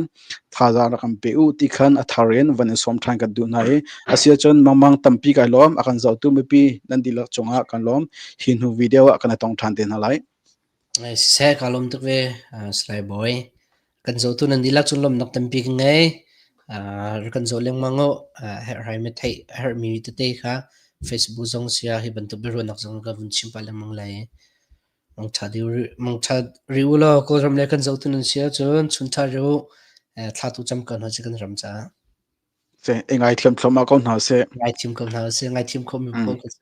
thazaang rak kan pe u ti khan a thar in van in sawm ṭhan kan duh hna i a si ahcun mangmang tampi kai lawm a kan zohtu mipi nan dihlak cungah kan lawm hi hnu video ah kan i tong ṭhan te hna lai. Siseh kaa lawm tuk ve Salai Bawi. Kan zohtu nan dihlak cun lawmhnak tampi ka ngei. Rak kan zoh lengmang u. Herhhai mi theih a herhmi tete kha Facebook zong sia hi bantuk biaruahnak zong ka vun chim pah lengmang lai. Mangṭha rih u law Kawlram le kan zohtu nan si ahcun chunṭha rih u. Thla tu cam ko hna sih kan ram caah. Seh, i ngaithiam thluahmah ko hna sih. Ngaithiam ko hna sih. Ngaithiam khomi pawl ka si.